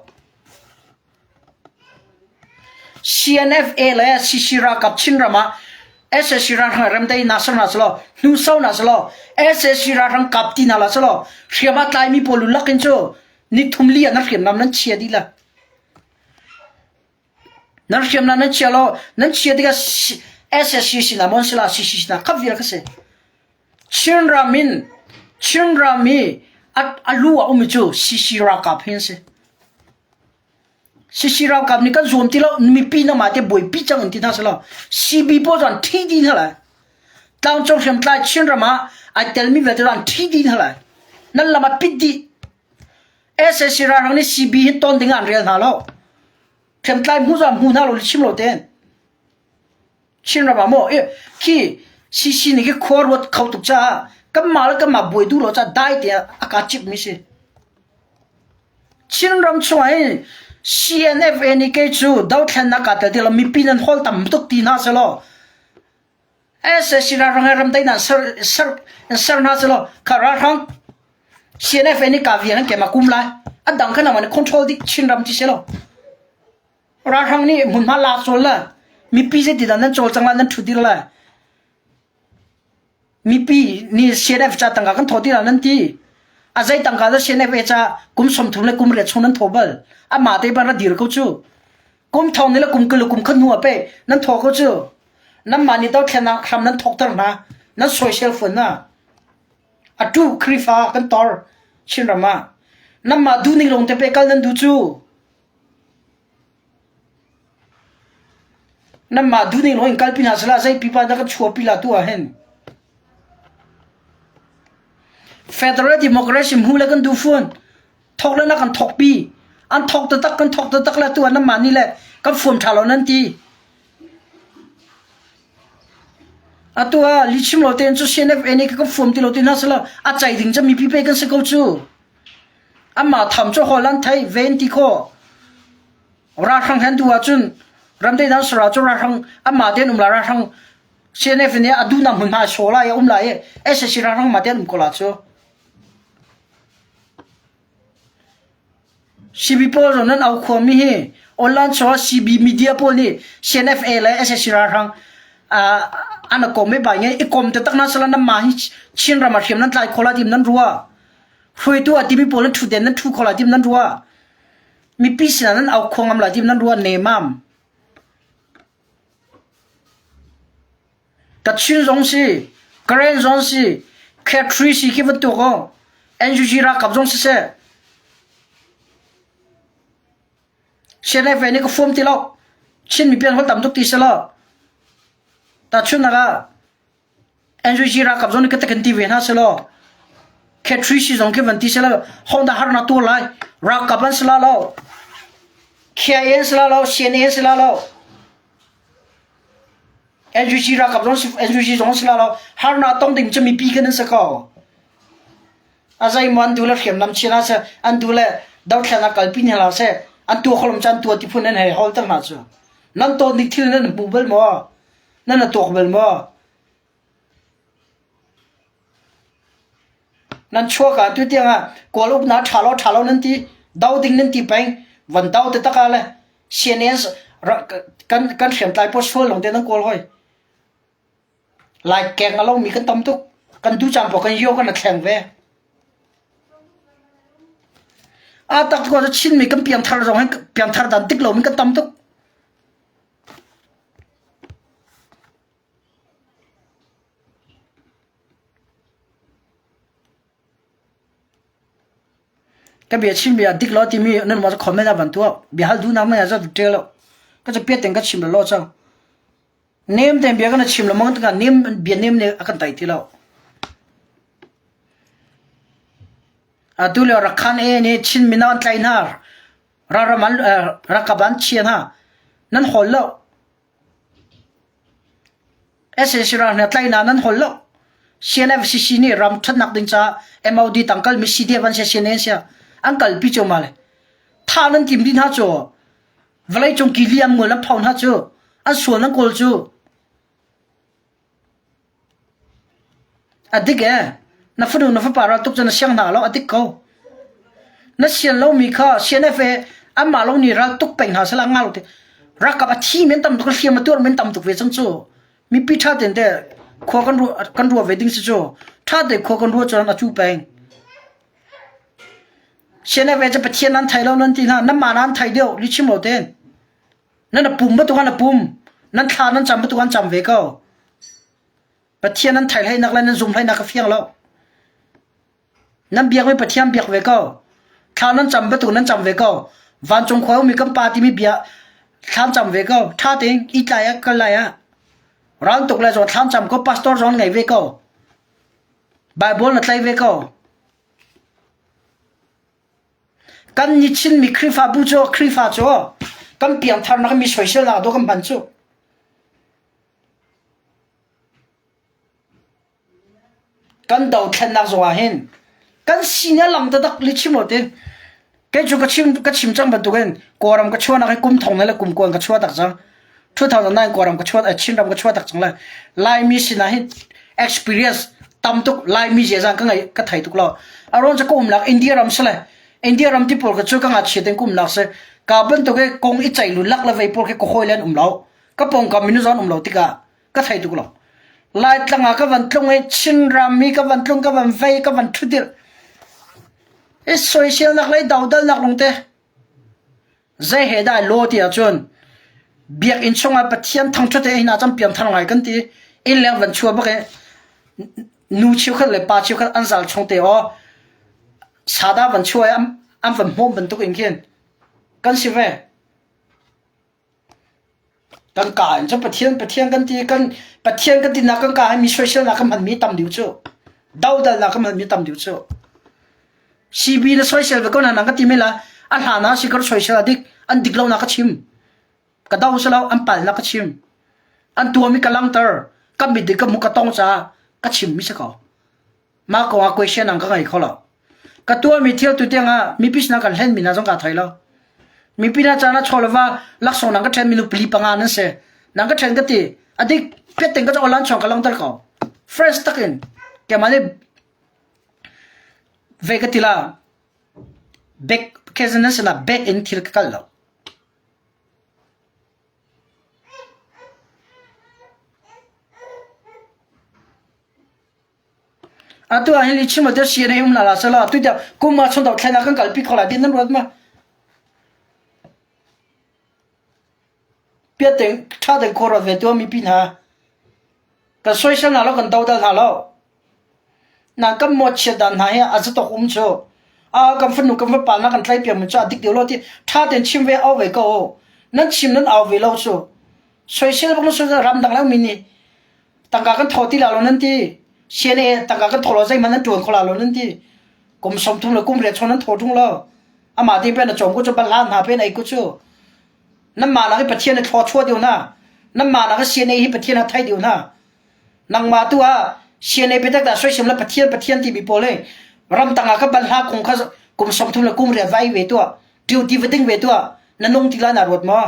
CNFA le CC ralkap Chinram ah SSC ralhrang remdei na ser na selo hnu so na selo SSC ralhrang kap ti na la selo hriam a tlaimi pawl lak in cu Nithum li ah nan hriamnam nan chia dih la. Nan hriamnam nan chia lo, nan chia tikah SSC sinah maw sila CC sinah khap vial kha si. Chinram in Chinram i a lu ah ummi cu CC ralkap hi an si. CC ralkap nih kan zuam ti lo, mipi na mah te buaipi cang in ti hna selaw CB pawl cu an thi dih hna lai. Tlangcung hriamtlai Chinram ah ai telmi vialte cu an thi dih hna lai. Nan lam a pit dih. SAC ralhrang nih CB hi ton ding ah an rel hna lo. Hriamtlai hmu zong hmu hna lo chim lo tein. Chinram ah maw khi CC nih khi khua ruat kho tuk caah kanmah le kanmah buai duh lo caah dai te a ka cip mi si. Chinram chung ah hin CNFA nih kei cu dothlennak kaa tel ti lo mipi nan hawl tam tuk ti hna selaw SAC ralhrang he ramdaihnak ser ser ser hna selaw kha ralhrang CNFA nih ka vian an kem a kum lai a dang kha nangmah nih control dih Chinram ti selaw ralhrang nih hmunhma lak cawl la mipi zeiti dah nan cawlcang la nan ṭhu dir la mipi nih CNF ca tangka kan thawh ti la nan ti. A zei tangka dah CNFA ca kum 30 le kum riat chung nan thaw bal. Amah te ban ra dir ko cu. Kum thong ni le kum kul le kum khat hnu ah pe nan thaw ko cu. Nanmah nih dothlennak hram nan thawkter hna. Nan soisel fawn hna. Atu Khrihfa kan tor Chinram ah. Nanmah duhning lawng te pe kal nan duh cu. Nanmah duhning lawng in kalpi hna sehla zei pipa dah kan chuahpi la tu ah hin. Federal Democracy hmu le kan duh fawn. Thawk le na kan thawkpi. An thawk taktak kan thawk taktak le tu ah nanmah nih le kan fuam ṭha lo nan ti. Atu ah lihchim lo tein cu CNFA nih kan fuam ti lo ti hna sehla a cai ding cu mipi pe kan si ko cu. Amah tham cu hawl an thei ven ti khawh. Ralhrang hen tu ahcun ramdai dan sara cu ralhrang amah tein um la ralhrang CNF nih a duhnak hmunhma saw lai a um lai i SAC ralhrang mah tein um ko la cu. CB pawl zong nan au khuami hi online chungah CB media pawl nih CNFA le SAC ralhrang an kom i bai nge i kom te tak na sala nan ma hi Chin ram a hriam nan tlai khola tim nan rua. Hruaitu a timi pawl nan ṭhu den nan ṭhu kho lai tim nan ruah. Mipi sinah nan au kho ngam lai tim nan ruah nemam. Kachin zong si, Karen zong si, Khetri si khi bantuk o. NUG ralkap zong siseh. CNF nih ka fuam ti lo. Chin mipi an hol tam tuk ti selaw. Tahchunhnak ah NUG ralkap zong nih ka kan ti ve hna selaw Khetri si zong khi van ti selaw Honda harnak tuar lai ralkap an si la lo KIA an si la lo CNA an si la lo NUG ralkap zong NUG zong si la lo harnak tong ding cu mipi kan an si ko a zeimaw an duh le hriamnam chin ah seh an duh le dothlennak kalpi hna hlah seh an tuah kholom cu an tuah ti phun an hei holter hna cu nan tawn ding thil nan hmu bal maw Nan a tuak bal maw? Nan chuak ah tu tiang ah Kawl uknak ṭha lo ṭha lo nan ti do ding nan ti peng van do te tak ah le CNN kan kan hriamtlai pawl sual lawng te nan kawl hoi. Lai keng a lomi kan tam tuk. Kan du cang pawl kan yo kan a thleng ve. A tak ko Chinmi kan piangthar zong hin piangthar dan tik lomi kan tam tuk. Ka bia chimmi ah dik lo timi nan mah cu comment ah van tuah. Bia hal duhnak nan zat ṭial lo. Ka ca piat tein ka chim lo cang. Nem tein bia kan chim lo mang tikah nem bia nem nih a kan tai ti lo. Atu lio Rakhan e nih Chin mino an tlaih hna. Ralram an ralkap an chia hna. Nan hawl lo. SAC ral hna tlaihnak nan hawl lo. CNFCC nih ram ṭhatnak ding caah MOD tangkal mi CDF an sia CNA an sia an kalpi cio ma le. Tha nan tim dih hna cu vawlei cung kili an mual an pho hna cu an sual nan kawl cu A dik ee. Na fanu na fapa ral tuk cu na siang hna lo a dik ko. Na sian lomi kha CNF e anmah lo nih ral tuk peng hna sehla nga lo ti. Ralkap a thi men tam tuk hliam a tuar men tam tuk ve cang cu. Mipi ṭha tein te khua kan ruah kan ruah ve ding si cu. Ṭha te khua kan ruah cun a cu peng. CNF e cu Pathian nan thei lo nan ti hna nanmah nan thei deuh lichim lo tein. Nan a pum bantuk an a pum. Nan thla nan cam bantuk an cam ve ko. Pathian nan thai hlei nak le nan zum hlei nak ka fiang lo. Nan biak mi Pathian biak ve ko. Thla nan cam bantuk nan cam ve ko. Vancung khua mi kan pa timi bia thlam cam ve ko. Tha tein i tlai ah kal lai ah. Ral tuk le zong thlam cam ko pastor zong ngei ve ko. Bible na tlai ve ko. Kan ni Chinmi Khrihfabu cu Khrihfa cu kan piangtharnak mi soiselnak dawh kan hman cu. Kan dothlennak zongah hin kan sining a lang taktak lihchim lo tin. Kei cu ka chim ka chim cang bantukin Kawlram ka chuahnak hi kum thong le kum kuan ka chuah tak cang. 2009 Kawlram ka chuah Chinram ka chuah tak cang le Laimi sinah hin experience tam tuk Laimi ziazang ka ngei ka thei tuk lo. Aron cu ka umnak India ram si le India ram ti pawl ka cu ka ngakchia ten ka umnak si. Ka bantuk i kong i ceih lu lak le vei pawl khi ka hawi le an um lo. Ka pawngkam minu zon um lo tikah ka thei tuk lo. Laitlang ah ka van tlung i Chinram mi ka van tlung ka van vei ka van ṭhudirh. I soiselnak le dodalnak lungte zei he dah law ti ahcun biakinn chungah Pathian thangṭhat he hina cam piangthar ngai kan ti. Inn leng van chuah bak i nu cheukhat le pa cheukhat an zal chung te aw sada van chuah i an van hmawm bantuk in khin kan si ve. Kan ka in cun Pathian Pathian kan ti kan Pathian kan tinak kan ka hi mi soiselnak kan hmanmi tam deuh cu. Dodalnak kan hmanmi tam deuh cu. CB na soisel ve ko na nang ka ti me la a hlan ah si kar soisel a dik an dik lo na ka chim. Ka do si lo an pal na ka chim. An tuami ka langter ka mit ka mu ka tong ca ka chim mi si ko. Mah kong ah question ang ka ngei kho lo. Ka tuahmi thil tu tiangah mipi sinah kan hlenmi hna zong kaa thei lo. Mipi hna caan ah chaw le va laksawng nang ka ṭhenmi nu pali panga nan si. Nang ka ṭhen ka ti. A dik piat ting ka cu online chuang ka langter ko. Fresh takin keimah nih ve ka ti la. Back kezan nan sinah back in thil ka kal lo. Atu ah hin lihchim ah CNA um hna hlah sehlaw atu tiang kum ah chawnh thlen ah kan kalpi kho lai ti nan ruat ma? Piateng ṭha tein khua ruat ve tuah mipi hna. Kan soisel hna lo kan dodal hna lo. Na kan mawhchiat dan hna hi a zatok um cu. A kan fanu kan fapa na kan tlai piak mi cu a dik deuh lo ti ṭha tein chim ve au ve ko. Nan chim nan au ve lo cu. Soisel bak na soisel ramdang le mi nih Tangka kan thaw ti la lo nan ti. CNA tangka kan thaw lo zeihmanh nan ṭuan kho la lo nan ti. Kum 30 le kum riat chung nan thaw ṭung lo. Amah te pen a cawm ku cu balhla hna pen ei ku cu. Nanmah nak i Pathian a thlaw chuah deuh hna. Nanmah nak i CNA hi Pathian a thei deuh hna. Nangmah tu ah CNA biatak dah soisem le Pathian Pathian timi pawl hi ramtang ah ka balhla kung kha kum 30 le kum riat vai ve tuah. Duty va ding ve tuah. Na nung ti la na ruat maw?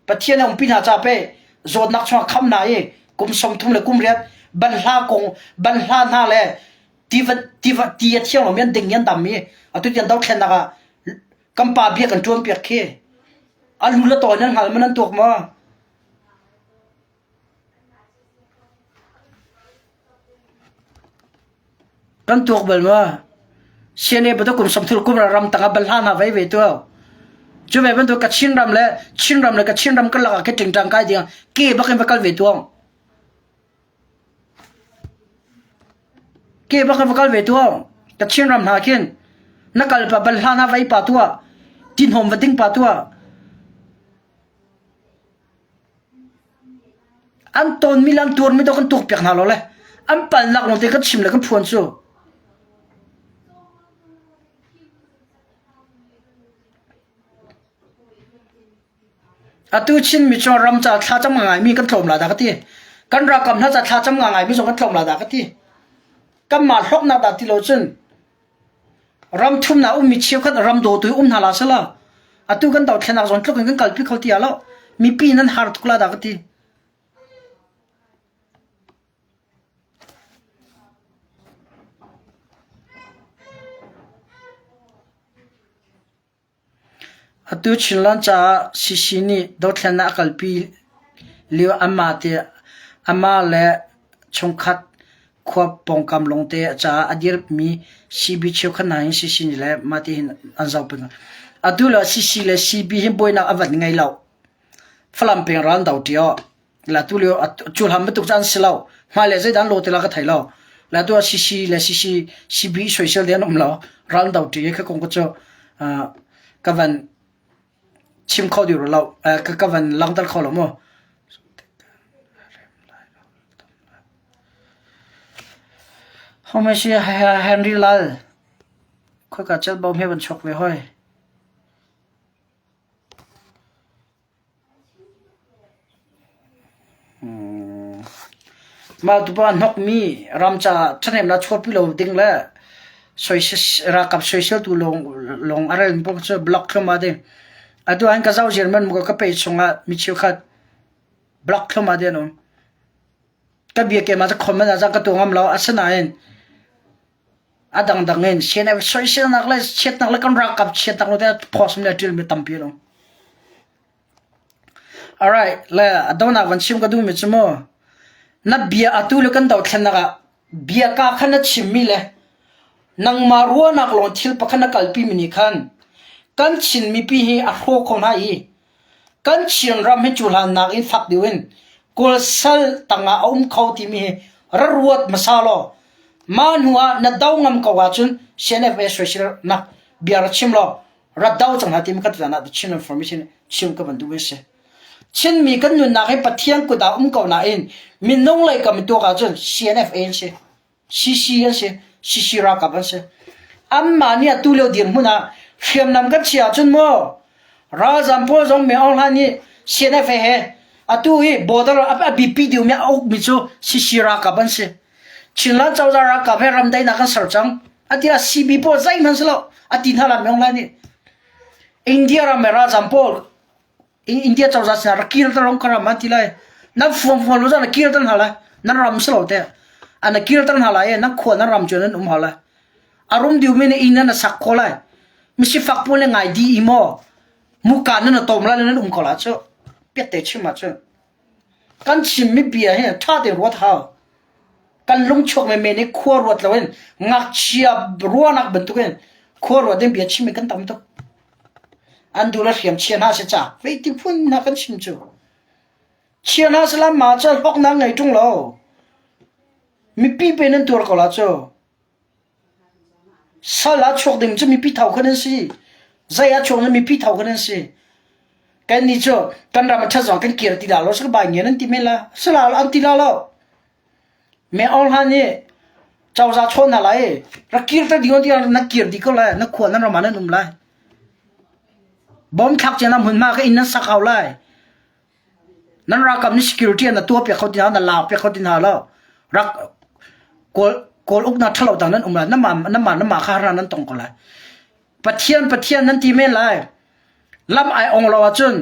Pathian a umpi hna ca pe zawtnak chungah kham hna i kum 30 le kum riat banhla kong banhla hna le tiva tiva ti a thiang lomi an ding i an dam i atu tiang dothlennak ah kan pa bia kan ṭuan piak khi a lu le tawi nan hngal ma nan tuak maw? Kan tuak bal maw? CNA bantuk kum 30 kum ram tang ah bal hlah hna vei ve tu. Cu ve bantuk Kachin ram le Chin ram le Kachin ram karlak ah khi ṭingṭang kai ding ke bak in va kal ve tuang. Ke bak in va kal ve tuang. Kachin ram hna khin na kal pa bal hlah hna vei pa tua. Tinhom va ding pa tua. An tawnmi le an tuarmi dawh kan tuakpiak hna lo le an palnak lawngte kan chim le kan phuan cu. Atu Chinmi cu ram ca thlacam ngaimi kan tlawm la dah ka ti. Kan ralkap hna ca thlacam ngaimi zong kan tlawm la dah ka ti. Kanmah hlawknak dah ti lo cun Ram thumnak ummi cheukhat ram dawtu hi um hna hlah selaw atu kan dothlennak zawn tluk in kan kalpi kho ti lo. Mipi nan har tuk la dah ka ti. Atu Chinland caah CC nih dothlennak a kalpi lio amah le chungkhat khua pawngkam lawngte caah a dirhmi CB cheukhat hna hin CC nih le mah ti hin an zoh peng. Atu le CC le CB hi buainak a van ngei lo. Falam peng ral an do ṭi awh. La tu lio cu hlam bantuk cu an si lo. Hmailei zeidah an law ti la ka thei lo. La tu ah CC le CC CB soisel ding an um lo. Ral an do ṭi i kha kong cu ka van chim kho dih rua lo. Ka van langhter kho lo mu. Homesi Henry Lal khoika chelbo hme van chuak ve hoi. Mah tupa hnokmi ram caah ṭhahnemnak chuahpi lo ding le ralkap soiseltu lawng a rel paoh cu block thluahmah ding. Atu ahhin ka zoh ziarman maw ka page chungah mi cheukhat block thluahmah ding an um. Ka bia keimah cu comment ah cun ka tuah ngam lo. Asinain a dangdang in CNF soiselnak le chiatnak le kan ralkap chiatnak lo te post le ṭilmi tampi an um. Alright, le a donak van chim ka duhmi cu mu na bia atu le kan dothlennak ah bia ka kha na chimmi le. Nangmah ruahnak lawng thil pakhat na kalpimi nih khan kan Chin mipi hi a hrawh kho hna i kan Chin ram hi cu hlan nakin fak deuh in Kawl sal tangah a um kho timi hi ra ruat hmasa law mah hnu ah na do ngam ko ahcun CNF soisel nak bia ra chim law ra do cang hna timi ka tutan ah The Chin Information chim ka van duh mi si. Chinmi kan nunnak hi Pathian kut ah um ko nain minung lei kam tuak ahcun CNFA an si. CC an si. CC ralkap an si. Anmah nih atu lio dirhmun ah hriamnam kan chiah ahcun maw ralzam pawl zong Min Aung Hlaing nih CNFA he atu hi border a bipi deuhmi a ukmi cu CC ralkap an si. Chinland cozah ralkap he ramdaihnak kan ser cang. Ati ah CB pawl zeihmanh si lo. Ati hna la Min Aung Hlaing nih. India ram he ralzam pawl India cozah sinah rak kir ta rong ka ram an ti lai. Nan fuang fuang lu zan kir tan hna lai. Nan ram si lo te. An kir tan hna lai nan khua nan ram cu nan um hau lai. A rum diu mi ne inn nan sak kho lai. Misifak pawl le ngai di i maw muka nan tom lai nan um ko la cu. Piat te chim ah cun. Kan chim mi bia hi tha te ruat hau. Kan lungchuak menmen i khua ruat loin ngakchia ruahnak bantukin khua ruat in bia chim hi kan tam tuk. An duh le hriam chia hna seh ca veiti phun hna kan chim cu. Chia hna seh mah cu hlawknak ngei ṭung lo. Mipi pe nan tuar ko la cu. Sal ah chuak ding cu mipi tho khan an si. Zei ah chuak mipi tho khan an si. Kan nih cu kan ram a ṭhat zong kan kir ti la lo saka bai ngian an ti men la. Sala an ti la lo. Me Aung Hlan nih cozah chawn hna lai rak kir te ding tiah na kir dih ko lai na khua nan ram ah nan um lai. Bom thlak cia na hmunhma ka inn nan sak hau lai. Nan ralkap nih security na tuah piak kho ti hna na lak piak kho ti hna lo. Rak kawl kawl uknak ṭhalo dang nan um lai nan mah nan mah nan mah kha harnak nan tong ko lai. Pathian Pathian nan ti men lai. Lam ai ong lo ahcun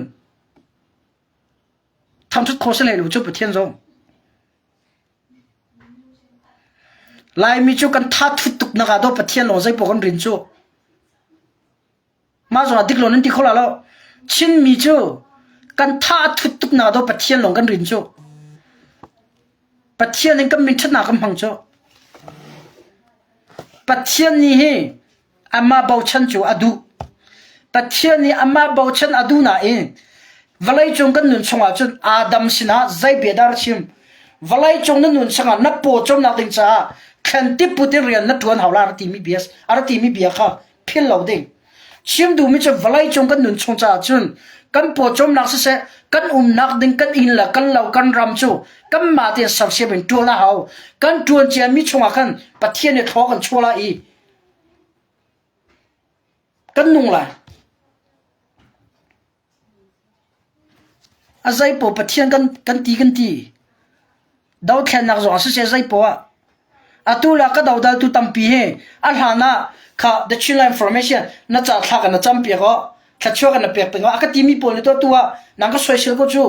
thangṭhat khawh si hlei lo cu Pathian zong. Laimi cu kan tha thut tuk nak ah daw Pathian lawng zei paoh kan rin cu. Mah zong ah dik lo nan ti kho la lo. Chinmi cu kan tha a thut tuk nak daw Pathian lawng kan rin cu. Pathian in kan min ṭhatnak kan hmang cu. Pathian nih hi amah bochan cu a duh. Pathian nih amah bochan a duh nain vawleicung kan nun chungah cun Adam sinah zei bia dah a chim? Vawleicung na nun chungah na paw cawmnak ding caah thlen tiput in rian na ṭuan hau la a timi bia a ra timi bia kha philh lo ding. Chim duhmi cu vawleicung kan nun chung caah cun kan pawcawmnak siseh kan umnak ding kan inn le kan lo kan ram cu kanmah tein sersiam in ṭuan a hau. Kan ṭuan ciami chungah khan Pathian nih thlaw kan chuah lai i kan nung lai. A zeipaoh Pathian kan, kan ti kan ti. Dothlennak zong ah siseh zeipaoh ah. Atu le ka dodaltu tampi hi a hlan ah kha The Chinland Information na ca thla kan na campiak aw thluachuah kan na pek peng aw a ka timi pawl nih tuah tu ah nang ka soisel ko cu.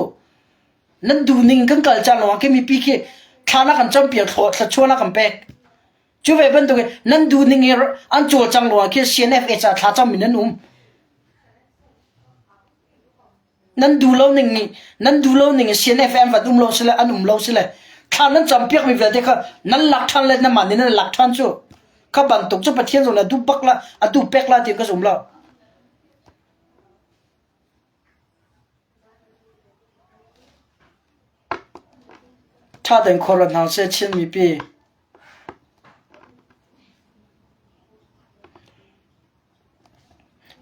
Nan duh ning kan kal caan lawng ah khi mipi khi thla na kan campiak thluachuah na kan pek. Cu ve bantuk in nan duh ning i an cawlcang ruangah khin CNFA caah thlacam in nan um. Nan duh lo ning nih nan duh lo ning in CNFA an van um lo sile an um lo sile thla nan campiak mi vialte kha nan lak ṭhan le nan mah nih nan lak ṭhan cu. Kha bantuk cu Pathian zong nih a duh bak la a duh pek la ti ka zum lo. Ṭha tein khuaruat hna usih Chin mipi.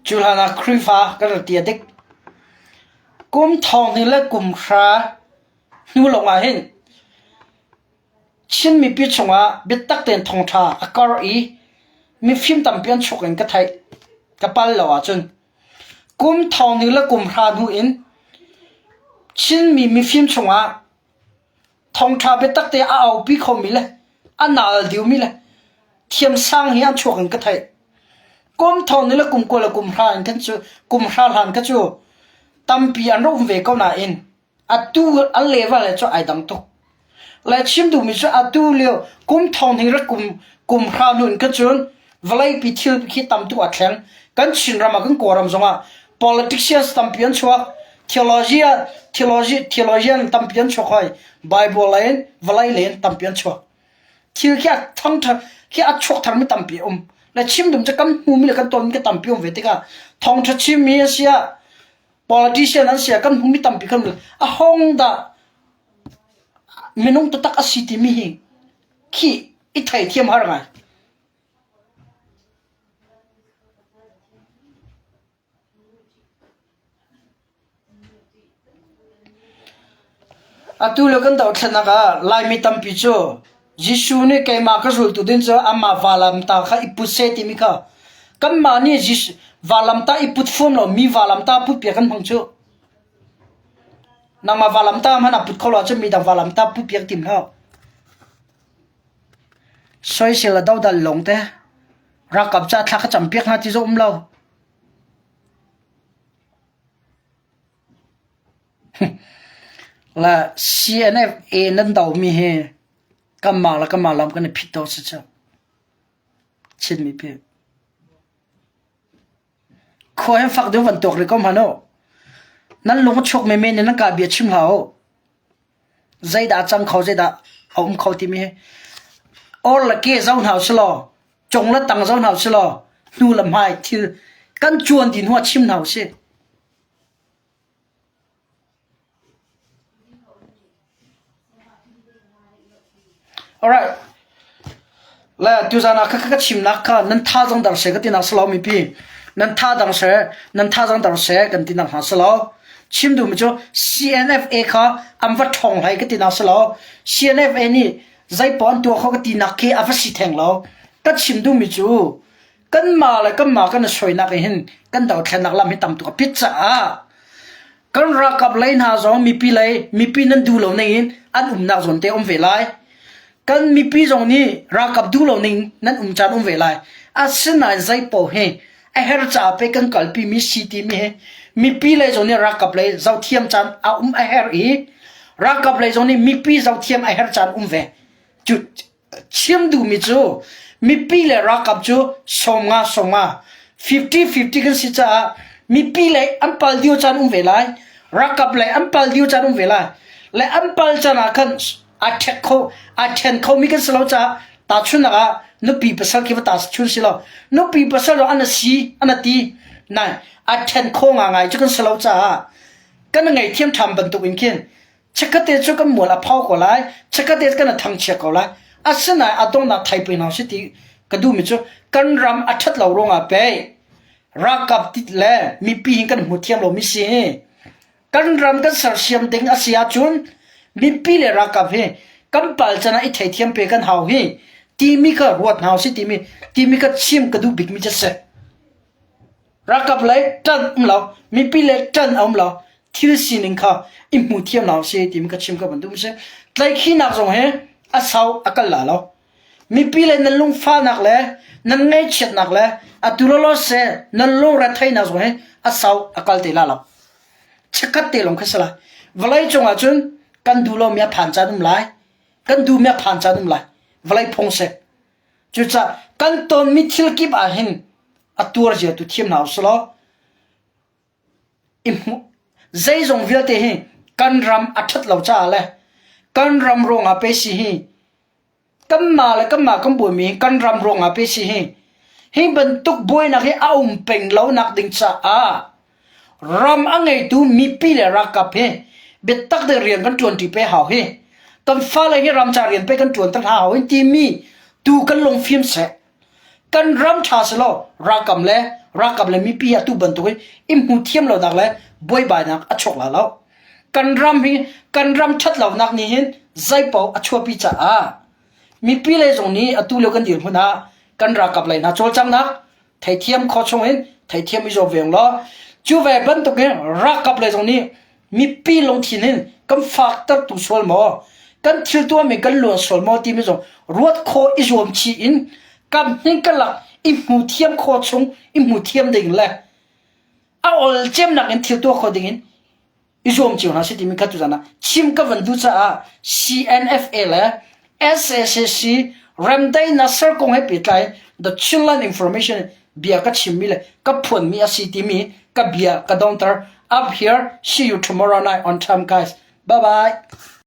Cu hlan ah Khrihfa kan rak ti a dik. Kum thong hnih le kum hra hnu lawng ah hin Chin mipi chungah biatak tein thawngṭha a karh i mifim tampi an chuak in ka theih. Ka pal lo ahcun. Kum thong hnih le kum hra hnu in Chinmi mifim chungah thawngṭha biatak te a aupi khomi le a naal diomi le thiamsang hi an chuak in ka theih. Kum thong hnih le kum 20 le kum hra in khan cu kum hra hlan kha cu tampi an rak um ve ko nain Atu an level he cu ai dang tuk. Le chim duhmi cu atu lio kum thong hnih le kum kum hra hnu in khan cun vawleipi thil khi tam tuk a thleng. Kan Chinram ah kan Kawlram zongah politicians tampi an chuak. Theologian theology theologian tampi an chuak hoi. Bible lei in vawlei lei in tampi an chuak. Thil khi a thang khi a chuak tharmi tampi a um. Le chim dum cu kan hmumi le kan tonmi ka tampi um ve tikah thawngṭha chimmi a si ah politician an si ah kan hmumi tampi kan a hong dah minung taktak a si timi hi khi i theithiam har ngai. Atu le kan dohthlennak ah Laimi tampi cu Jesuh nih keimah ka zultu ding cu amah valamta kha i put seh timi kha kanmah nih Jesuh valamta i put fuam lo mi valamta put piak kan hmang cu. Nangmah valamta hmanh ah put kho lo ahcun midang valamta put piak tim hlah. Soisel a dodal lawng te ralkap ca thla ka cam piak hna ti zong um lo. La CNFA nan domi hi kanmah le kanmah lam kan i phit dawh si cu. Chin mipi. Khua hin fak deuh van tuak rih ko hmanh u. Nan lung a chuak menmen in nan ka bia chim hlah u. Zeidah a cang kho, zeidah a um kho timi hi or le ke zo hna usih law, cung le tang zo hna usih law, hnu le hmai thil kan cuan dih hnuah chim hna usih. Alright. Le tuzan ah kha ka chimnak kha nan tha zong dar seh ka ti nak si lo mipi. Nan tha dang seh, nan tha zong dar seh kan ti nak hna si lo. Chim duhmi cu CNFA kha an va ṭhawng hlei ka ti nak si lo. CNFA nih zeipaoh an tuah kho ka ti nak khi a va si theng lo. Ka chim duhmi cu kanmah le kanmah kan i suainak hin kan dothlennak lam hi tam tuk a pit caah kan ralkap lei hna zong mipi lei mipi nan duh lo ning in an umnak zawn te um ve lai kan mipi zong nih ralkap duh lo ning nan um caan um ve lai asinain zeipaoh hi a her caah pe kan kalpi mi si timi hi mipi lei zong nih ralkap lei zohthiam caan a um a her i ralkap lei zong nih mipi zohthiam a her caan um ve cu Chim duhmi cu mipi le ralkap cu 50 50 50-50 kan si caah mipi lei an pal dio caan um ve lai ralkap lei an pal dio caan um ve lai le an pal caan ah khan a ṭhek kho a ṭhen khomi kan si lo caah tahchunhnak ah nupi pasal khi va ta chun si lo nupi pasal an si an ti nai a ṭhen kho ngai cu kan si lo caah kan ngaihthiam ṭham bantuk in khin Chikkhatte cu kan mual a phau ko lai, chikkhatte kan a thangchia ko lai. Asinain a donghnak theipui hna si ti ka duhmi cu kan ram a ṭhat lo ruangah pei ralkap tit le mipi hin kan hmu thiam lomi si. Kan ram kan sersiam ding a si ahcun mipi le ralkap hi kan pal can ah i theithiam pe kan hau hi timi kha ruat hna usih timi timi kha chim ka duh bikmi cu a si. Ralkap lei ṭan um lo, mipi lei ṭan a um lo, thil sining kha i hmu thiam hna usih timi ka chim ka van duh si. Tlaihkhihnak zong hi a sau a kal la lo. Mipi le nan lungfahnak le nan ngaihchiatnak le atu lawlaw seh nan lungretheihnak zong hi a sau a kal te la lo. Chikkhat te lawng khi si lai. Vawlei cungah cun kan duh lomi a phan caan um lai. Kan duhmi a phan caan um lai. Vawlei phung si. Cucaah kan tonmi thil kip ah hin a tuar zia tu thiam hna usih law i hmuh zeizong vialte hi kan ram a ṭhat lo caah le kan ram ruangah pei si hi kanmah le kanmah kan buaimi hi kan ram ruangah pei si hi hi bantuk buainak hi a um peng lo nak ding caah ram a ngeitu mipi le ralkap hi biatak te rian kan ṭuanṭi pe hau hi kan fale hi ramca rian pe kan ṭuan te hna hau hi timi tu kan lungfim seh kan ram ṭha selaw ralkap le ralkap le mipi atu bantuk in i hmu thiam lonak le buaibainak a chuak la lo kan ram hi kan ram ṭhat lonak nih hin zeipaoh a chuahpi caah mipi lei zong nih atu lio kan dirhmun ah kan ralkap lei hna cawlcanghnak theithiam kho chung in theithiam i zuam ve law cu ve bantuk in ralkap lei zong nih mipi lungthin hin kan fakter tu sual maw kan thil tuahmi kan luan sual maw timi zong ruat khawh i zuam chih in kam hnin ka lak i hmu thiam kho chung i hmu thiam ding le a ol cemnak in thil tuah kho ding in i zuam cio hna si timi kha tuzan ah chim ka van duh caah CNFA le SACC remdaihnak ser kong he pehtlai The Chinland Information bia ka chimmi le ka phuanmi a si timi ka bia ka dongter up here see you tomorrow night on time guys bye bye.